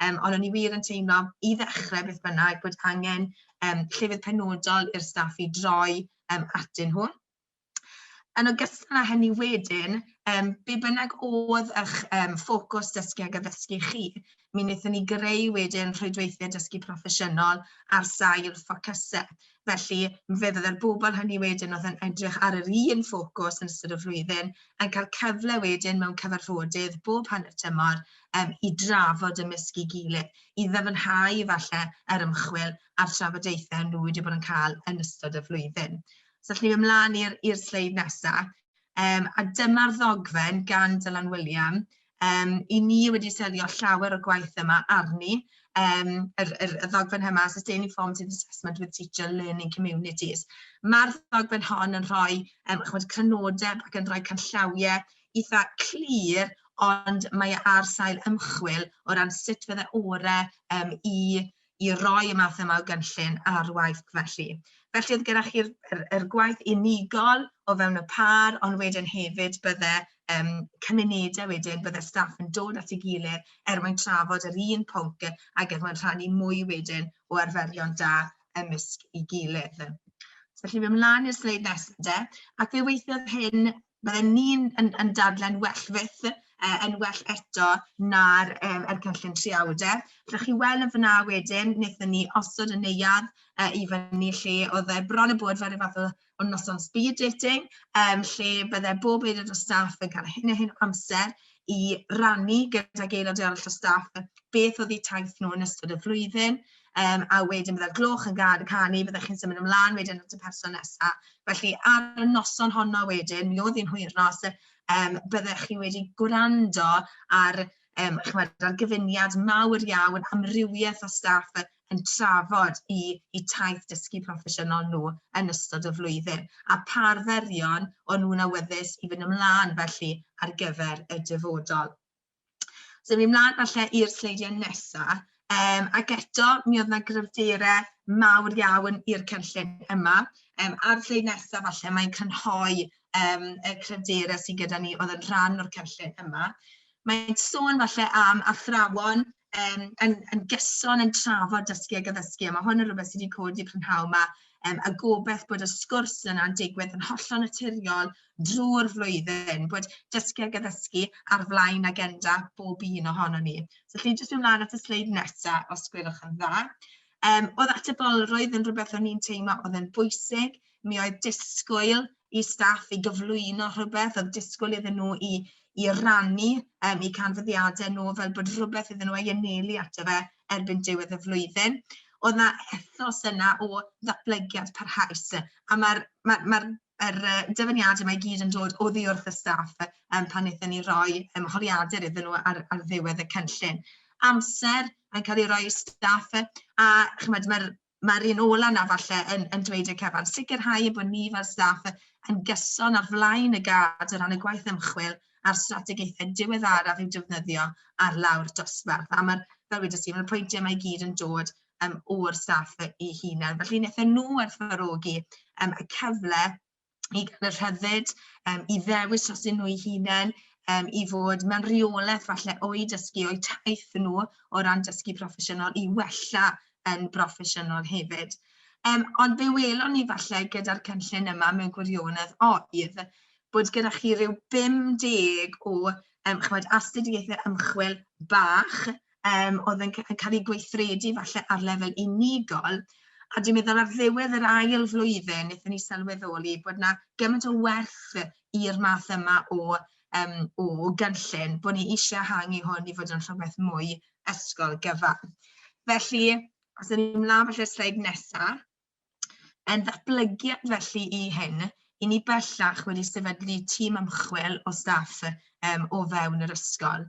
S12: ond o'n i wir yn teimlo i ddechrau beth bynnag bod angen llefydd penodol i'r staff i droi atyn nhw. Yn ogystal â hynny wedyn, be bynnag oedd eich ffocws dysgu ag addysgu chi, mi wnaethon ni greu wedyn rhwydweithiau dysgu proffesiynol ar sail ffocysau. Felly, fe fydde'r bobl hynny wedyn oedd yn edrych ar yr un ffocws yn ystod y flwyddyn yn cael cyfle wedyn mewn cyfarfodydd bob hanner tymor i drafod ymysg ei gilydd, i ddyfnhau falle yr ymchwil a'r trafodaethau nhw wedi bod yn cael yn ystod y flwyddyn. So allwn ni fynd ymlaen i'r sleid nesaf. A dyma'r ddogfen gan Dylan William. I ni wedi selio llawer o'r gwaith yma arni. Y ddogfen yma, Sustaining Formative Assessment with Teacher Learning Communities. Mae'r ddogfen hon yn rhoi chimod, crynodeb ac yn rhoi canllawiau eitha clir, ond mae e ar sail ymchwil o ran sut fydde orau i roi y math yma o gynllun ar waith felly. Felly oedd gyda chi'r yr gwaith unigol o fewn y pâr, ond wedyn hefyd bydde cymunedau wedyn, bydde staff yn dod at ei gilydd er mwyn trafod yr un pwnc ac er mwyn rhannu mwy wedyn o arferion da ymysg ei gilydd. So felly fi ymlaen i'r sleid nesaf de, ac fe weithiodd hyn, bydden ni'n yn dadle'n well fyth, yn well eto na'r yr cynllun triawdau. Allwch chi weld yn fyna wedyn, wnaethon ni osod y neuadd i fyny lle oedd e bron y bod fel rhyw fath o noson speed dating, lle bydde bob aelod o staff yn cael hyn a hyn o amser i rannu gydag aelod arall o staff beth oedd eu taith nhw yn ystod y flwyddyn, a wedyn bydde'r gloch yn canu, byddech chi'n symud ymlaen wedyn at y person nesaf. Felly ar y noson honno wedyn, mi oedd hi'n hwyrnos, byddech chi wedi gwrando ar, chimod, ar gyfuniad mawr iawn, amrywiaeth o staff yn trafod i taith dysgu proffesiynol nhw yn ystod y flwyddyn, a pa arferion o'n nhw'n awyddus i fynd ymlaen felly ar gyfer y dyfodol. So ni'n mlaen falle i'r sleidiau nesaf, ac eto mi oedd yna gryfderau mawr iawn i'r cynllun yma. Ar y sleid nesaf falle mae'n crynhoi y cryfderau sydd gyda ni oedd yn rhan o'r cynllun yma. Mae'n sôn falle am athrawon yn gyson yn trafod dysgu ag addysgu, a mae hwn yn rhywbeth sydd wedi codi prynhawn yma, a gobeith bod y sgwrs yna'n digwydd yn hollol naturiol drwy'r flwyddyn, bod dysgu ag addysgu ar flaen agenda bob un ohonon ni. So allwn ni jyst mynd ymlaen at y sleid nesaf, os gwelwch yn dda. Oedd atebolrwydd yn rhywbeth o'n i'n teimlo oedd yn bwysig. Mi oedd disgwyl i staff i gyflwyno rhywbeth, oedd disgwyl iddyn nhw i rannu eu canfyddiadau nhw fel bod rhywbeth iddyn nhw ei anelu ato fe erbyn diwedd y flwyddyn. Oedd 'na ethos yna o ddatblygiad parhaus, a mae'r ma, ma yr dyfyniadau yma i gyd yn dod oddi wrth y staff pan wnaethon ni roi ymholiadur iddyn nhw ar ddiwedd y cynllun. Amser yn cael ei roi i staff, a chimod, mae'r un ola 'na falle yn dweud y cyfan. Sicrhau bod ni fel staff yn gyson ar flaen y gad o ran y gwaith ymchwil a'r strategaethau diweddaraf i'w defnyddio ar lawr dosbarth. A mae'r, fel wedes i, mae'r pwyntiau yma i gyd yn dod o'r staff eu hunain. Felly wnaethon nhw werthfawrogi y cyfle i gael y rhyddid, i ddewis dros nhw eu hunain, i fod mewn reolaeth falle o'u dysgu, o'u taith nhw o ran dysgu proffesiynol, i wella yn broffesiynol hefyd. Ond fe welon ni falle gyda'r cynllun yma mewn gwirionedd oedd bod gyda chi ryw 50 o chimod, astudiaethau ymchwil bach oedd yn cael eu gweithredu falle ar lefel unigol, a dwi'n meddwl ar ddiwedd yr ail flwyddyn wnaethon ni sylweddoli bod 'na gymaint o werth i'r math yma o gynllun, bod ni eisiau ehangu hwn i fod yn rhywbeth mwy ysgol gyfan. Felly, os ydyn ni'n ymlaen falle'r sleid nesaf. Yn ddatblygiad felly i hyn, i ni bellach wedi sefydlu tîm ymchwil o staff o fewn yr ysgol.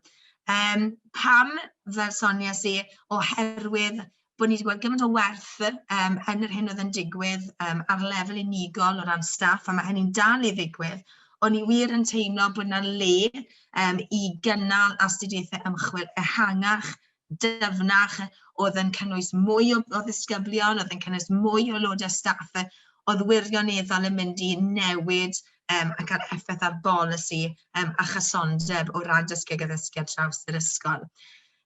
S12: Pam, fel soniais i, oherwydd bod ni wedi gweld gymaint o werth yn yr hyn oedd yn digwydd ar lefel unigol o ran staff, a mae hynny'n dal i ddigwydd, o'n i wir yn teimlo bod 'na le i gynnal astudiaethau ymchwil ehangach, dyfnach, oedd yn cynnwys mwy o ddisgyblion, oedd yn cynnwys mwy o aelodau staff, oedd wirioneddol yn mynd i newid a cael effaith ar bolisi a chysondeb o ran dysgu ag addysgu ar draws yr ysgol.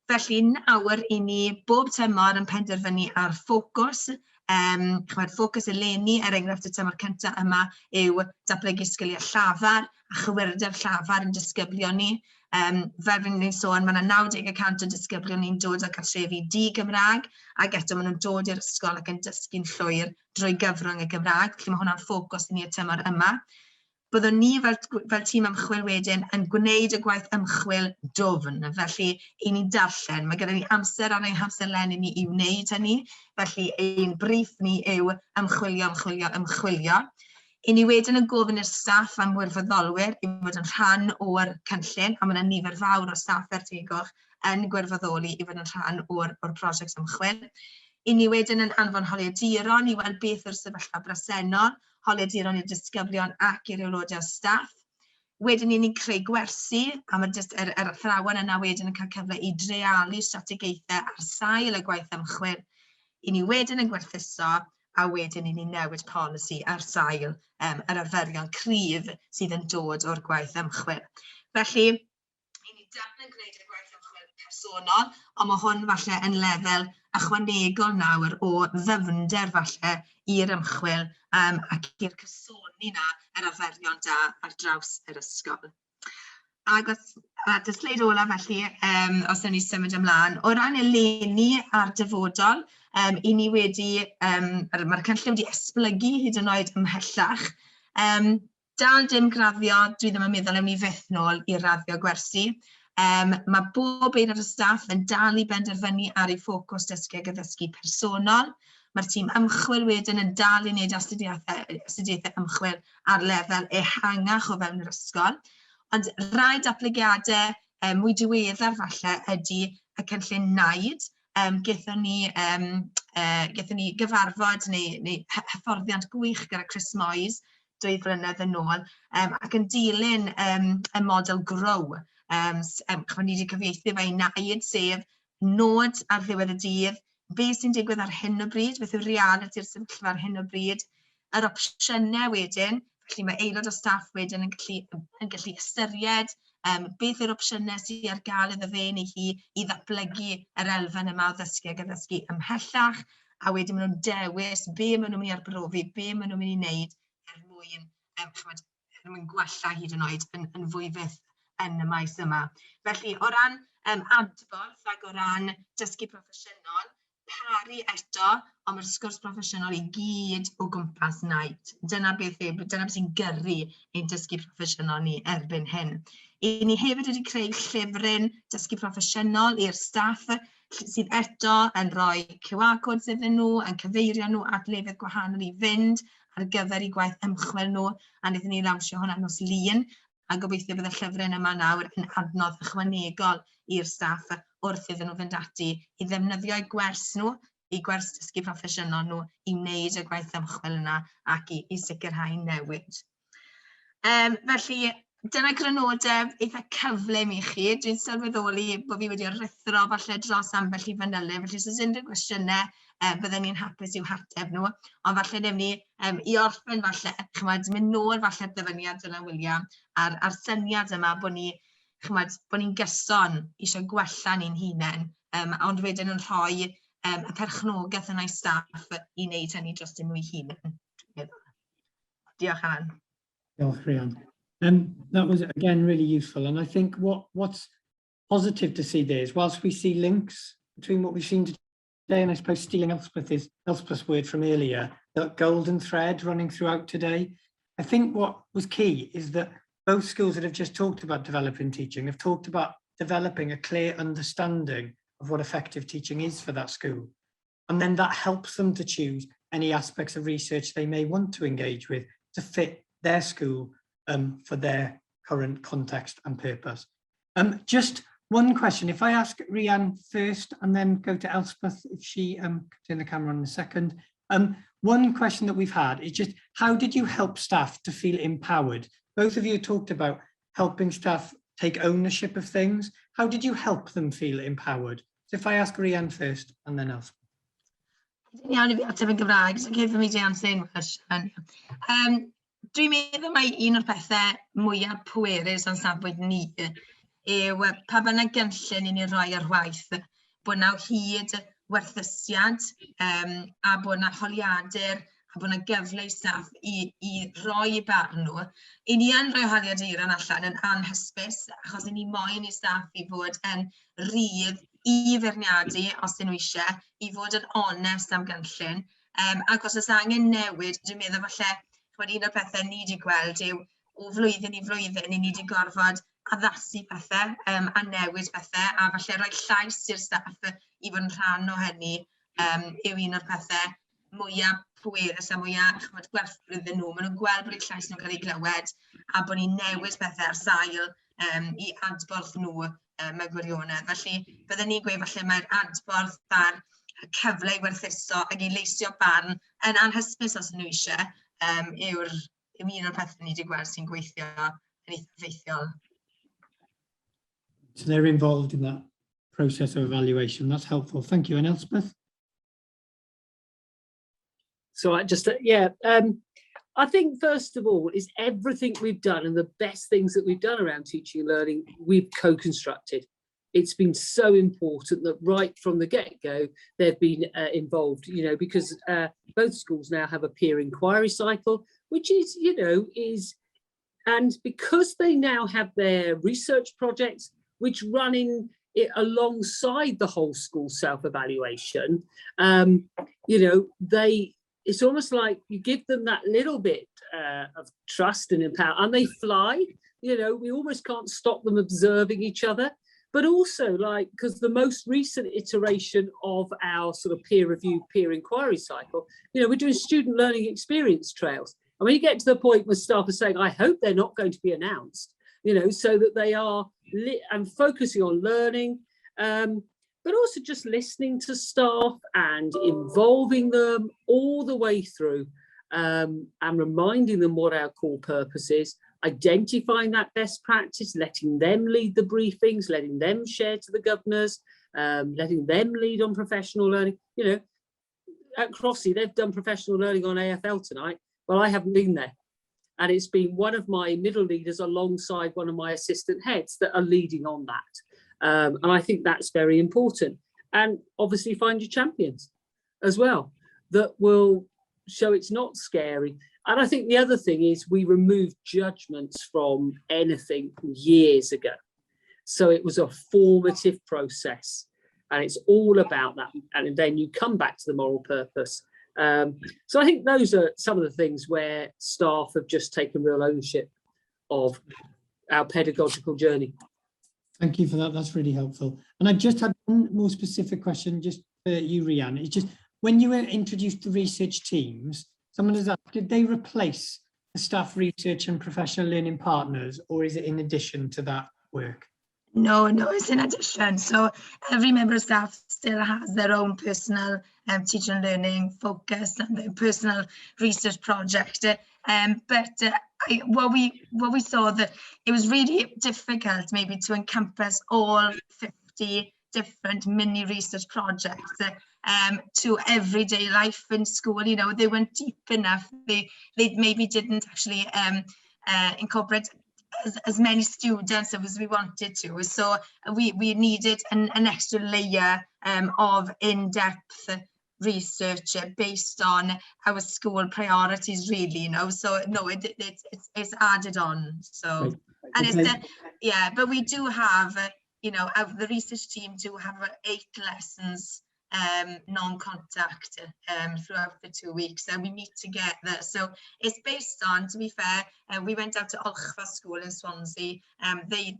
S12: Felly nawr i ni bob tymor yn penderfynu ar ffocws, chimod, ffocws eleni, er enghraifft y tymor cyntaf yma, yw datblygu sgiliau llafar a chywirdeb llafar yn disgyblion ni. Fel fi'n ni'n sôn, mae yna 90% o disgyblion ni'n dod o gartrefi di-Gymraeg, ac eto maen nhw'n dod i'r ysgol ac yn dysgu'n llwyr drwy gyfrwng y Gymraeg, felly mae hwnna'n ffocws i ni y tymor yma. Byddwn ni fel tîm ymchwil wedyn yn gwneud y gwaith ymchwil dwfn, felly i ni'n darllen, mae gyda ni amser ar ein hamserlenni ni i wneud hynny, felly ein briff ni yw ymchwilio, ymchwilio, ymchwilio. I ni wedyn yn gofyn i'r staff am wirfoddolwyr i fod yn rhan o'r cynllun, a mae yna nifer fawr o staff er tegwch yn gwirfoddoli i fod yn rhan o'r prosiect ymchwil. I ni wedyn yn anfon holiaduron i weld beth yw'r sefyllfa bresennol, holiaduron i'r disgyblion ac i'r aelodau o staff. Wedyn ni'n creu gwersi, a mae jyst yr athrawon yna wedyn yn cael cyfle i dreialu strategaethau ar sail y gwaith ymchwil. I ni wedyn yn gwerthuso, a wedyn i ni newid polisi ar sail yr arferion cryf sydd yn dod o'r gwaith ymchwil. Felly, i ni dal yn gwneud y gwaith ymchwil personol, ond mae hwn falle yn lefel ychwanegol nawr o ddyfnder falle i'r ymchwil ac i'r cysoni 'na yr arferion da ar draws yr ysgol. Ac os, at y sleid ola felly, os ewn ni symud ymlaen, o ran eleni a'r dyfodol, i ni wedi, mae'r cynllun wedi esblygu hyd yn oed ymhellach. Dal dim graddio, dwi ddim yn meddwl ewn ni fyth nôl i raddio gwersi. Mae bob aelod o staff yn dal i benderfynu ar ei ffocws dysgu ag addysgu personol. Mae'r tîm ymchwil wedyn yn dal i wneud astudiaethau ymchwil ar lefel ehangach o fewn yr ysgol. Ond rai datblygiadau mwy diweddar falle ydy y cynllun NAID. Gaethon ni gyfarfod neu hyfforddiant gwych gyda Chris Moyes 2 flynedd yn ôl, ac yn dilyn y model GROW, chimod, ni wedi cyfieithu fe i NAID, sef nod ar ddiwedd y dydd, beth sy'n digwydd ar hyn o bryd, beth yw realiti'r sefyllfa ar hyn o bryd, yr opsiynau wedyn, felly mae aelod o staff wedyn yn gallu ystyried beth yw'r opsiynau sydd ar gael iddo fe neu hi i ddatblygu yr elfen yma o ddysgu ac addysgu ymhellach, a wedyn maen nhw'n dewis be maen nhw'n mynd i arbrofi, be maen nhw'n mynd i wneud er mwyn, chimod, er mwyn gwella hyd yn oed yn fwy fyth yn y maes yma. Felly, o ran adborth ac o ran dysgu proffesiynol, paru eto, ond mae'r sgwrs proffesiynol i gyd o gwmpas NAID. Dyna beth sy'n gyrru ein dysgu proffesiynol ni erbyn hyn. I ni hefyd wedi creu llyfryn dysgu proffesiynol i'r staff sydd eto yn rhoi QR codes iddyn nhw, yn cyfeirio nhw at lefydd gwahanol i fynd ar gyfer eu gwaith ymchwil nhw, a wnaethon ni lawnsio hwnna nos Lun, a gobeithio bydd y llyfryn yma nawr yn adnodd ychwanegol i'r staff wrth iddyn nhw fynd ati i ddefnyddio eu gwers nhw, eu gwers dysgu proffesiynol nhw, i wneud y gwaith ymchwil yna ac i sicrhau newid. Felly, dyna grynodeb eitha cyflym i chi. Dwi'n sylweddoli bod fi wedi rhuthro falle dros ambell i fanylyn, felly os oes unrhyw gwestiynau, bydden ni'n hapus i'w hateb nhw. Ond falle newn ni i orffen falle, chimod, mynd nôl falle at ddyfyniad Dylan Wiliam a'r syniad yma bod ni, chimod, bod ni'n gyson eisiau gwella ni'n hunain, ond wedyn yn rhoi y perchnogaeth yna i staff i wneud hynny dros nhw eu hunain. Diolch, Alan.
S2: Diolch, Rhian. That was, again, really useful. And I think what's positive to see there is, whilst we see links between what we've seen today, and I suppose stealing Elspeth's word from earlier, that golden thread running throughout today, I think what was key is that both schools that have just talked about developing teaching have talked about developing a clear understanding of what effective teaching is for that school. And then that helps them to choose any aspects of research they may want to engage with to fit their school for their current context and purpose. Just one question, if I ask Rhian first and then go to Elspeth if she can turn the camera on in a second. One question that we've had is just, how did you help staff to feel empowered? Both of you talked about helping staff take ownership of things. How did you help them feel empowered? So if I ask Rhian first and then Elspeth.
S12: Yn iawn i fi ateb yn Gymraeg, so okay for me to answer in Welsh. Dwi'n meddwl mai un o'r pethau mwyaf pwerus o'n safbwynt ni yw pa bynnag gynllun i ni roi ar waith, bod 'na o hyd werthusiad a bod 'na holiadur a bod 'na gyfle i staff i roi eu barn nhw. I ni yn rhoi holiaduron allan yn anhysbys, achos i ni moyn i staff i fod yn rhydd i feirniadu os 'dyn nhw eisiau, i fod yn onest am gynllun. Ac os oes angen newid, dwi'n meddwl falle, ch'mod, un o'r pethau ni wedi gweld yw o flwyddyn i flwyddyn, i ni wedi gorfod addasu pethau a newid pethau, a falle rhoi llais i'r staff i fod yn rhan o hynny yw un o'r pethau mwyaf pwerus a mwyaf, ch'mod, gwerthfawr iddyn nhw. Maen nhw'n gweld bod eu llais nhw'n cael ei glywed a bod ni'n newid pethau ar sail i adborth nhw mewn gwirionedd. Felly byddwn ni'n gweud falle mae'r adborth a'r cyfle i werthuso ac i leisio barn yn anhysbys os nhw eisiau yw un o'r pethau ni wedi gweld sy'n gweithio yn eitha effeithiol.
S2: So they're involved in that process of evaluation. That's helpful. Thank you. And Elspeth?
S11: So I just, yeah, I think first of all is everything we've done and the best things that we've done around teaching and learning, we've co-constructed. It's been so important that right from the get-go, they've been involved, because both schools now have a peer inquiry cycle, which is, you know, is, and because they now have their research projects, which run in it alongside the whole school self-evaluation, it's almost like you give them that little bit of trust and empower, and they fly. We almost can't stop them observing each other. But also, because the most recent iteration of our sort of peer review, peer inquiry cycle, we're doing student learning experience trails. And when you get to the point where staff are saying, I hope they're not going to be announced, so that they are lit and focusing on learning, but also just listening to staff and involving them all the way through, and reminding them what our core purpose is, identifying that best practice, letting them lead the briefings, letting them share to the governors, letting them lead on professional learning. At Crossey, they've done professional learning on AFL tonight. Well, I haven't been there. And it's been one of my middle leaders alongside one of my assistant heads that are leading on that. And I think that's very important. And obviously find your champions as well, that will show it's not scary. And I think the other thing is we removed judgments from anything years ago. So it was a formative process, and it's all about that. And then you come back to the moral purpose. So I think those are some of the things where staff have just taken real ownership of our pedagogical journey.
S2: Thank you for that. That's really helpful. And I just had one more specific question just for you, Rhian. It's just when you were introduced to research teams, someone has asked, did they replace the staff research and professional learning partners, or is it in addition to that work?
S12: No, no, it's in addition. So every member of staff still has their own personal teaching and learning focus and their personal research project. But what we saw that it was really difficult maybe to encompass all 50 different mini research projects to everyday life in school. They weren't deep enough. They maybe didn't actually incorporate as many students as we wanted to. So we needed an extra layer of in-depth research based on our school priorities, really, you know. So no, it's added on. So
S2: Right.
S12: and it's
S2: Okay.
S12: the, yeah, but we do have, you know, the research team do have 8 lessons Non-contact throughout the 2 weeks, and we meet together. So it's based on, to be fair, we went out to Olchfa School in Swansea. They've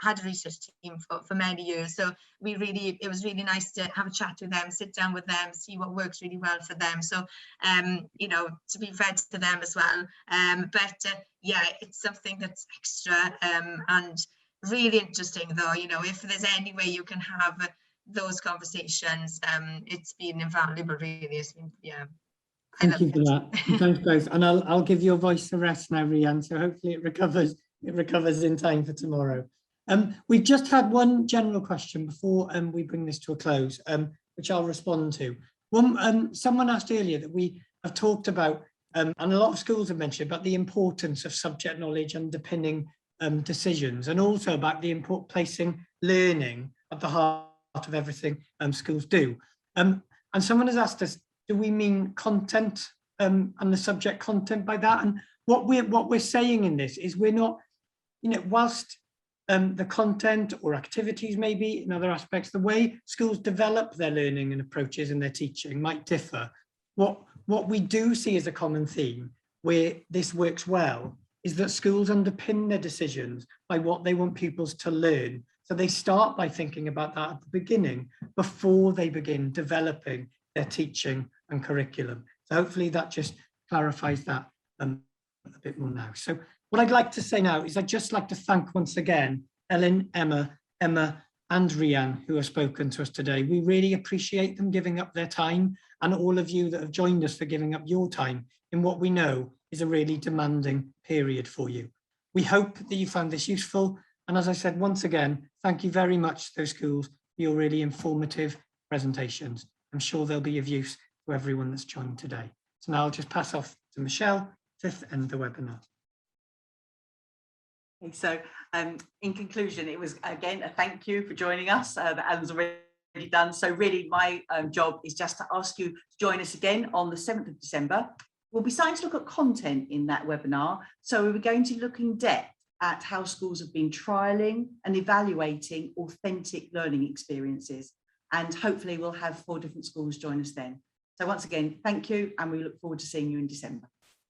S12: had a research team for many years. So it was really nice to have a chat with them, sit down with them, see what works really well for them. So to be fair to them as well. But yeah, it's something that's extra and really interesting though. If there's any way you can have those conversations, it's been invaluable really. It's been, yeah. I
S2: Thank
S12: love
S2: you for
S12: it.
S2: That. Thanks both. And I'll give your voice a rest now, Rhian. So hopefully it recovers in time for tomorrow. We've just had one general question before we bring this to a close, which I'll respond to. Someone asked earlier that we have talked about, and a lot of schools have mentioned about the importance of subject knowledge underpinning decisions, and also about the import placing learning at the heart of everything schools do. And someone has asked us, do we mean content and the subject content by that? And what we're saying in this is we're not, whilst the content or activities maybe in other aspects, the way schools develop their learning and approaches and their teaching might differ. What we do see as a common theme where this works well is that schools underpin their decisions by what they want pupils to learn. So they start by thinking about that at the beginning before they begin developing their teaching and curriculum. So hopefully that just clarifies that a bit more now. So what I'd like to say now is I'd just like to thank once again, Ellen, Emma and Rhian, who have spoken to us today. We really appreciate them giving up their time, and all of you that have joined us for giving up your time in what we know is a really demanding period for you. We hope that you found this useful. And as I said, once again, thank you very much to those schools for your really informative presentations. I'm sure they'll be of use to everyone that's joined today. So now I'll just pass off to Michelle to end the webinar.
S1: Okay, so in conclusion, it was again a thank you for joining us that Alan's already done. So really my job is just to ask you to join us again on the 7th of December. We'll be starting to look at content in that webinar. So we're going to look in depth at how schools have been trialling and evaluating authentic learning experiences. And hopefully we'll have four different schools join us then. So once again, thank you, and we look forward to seeing you in December.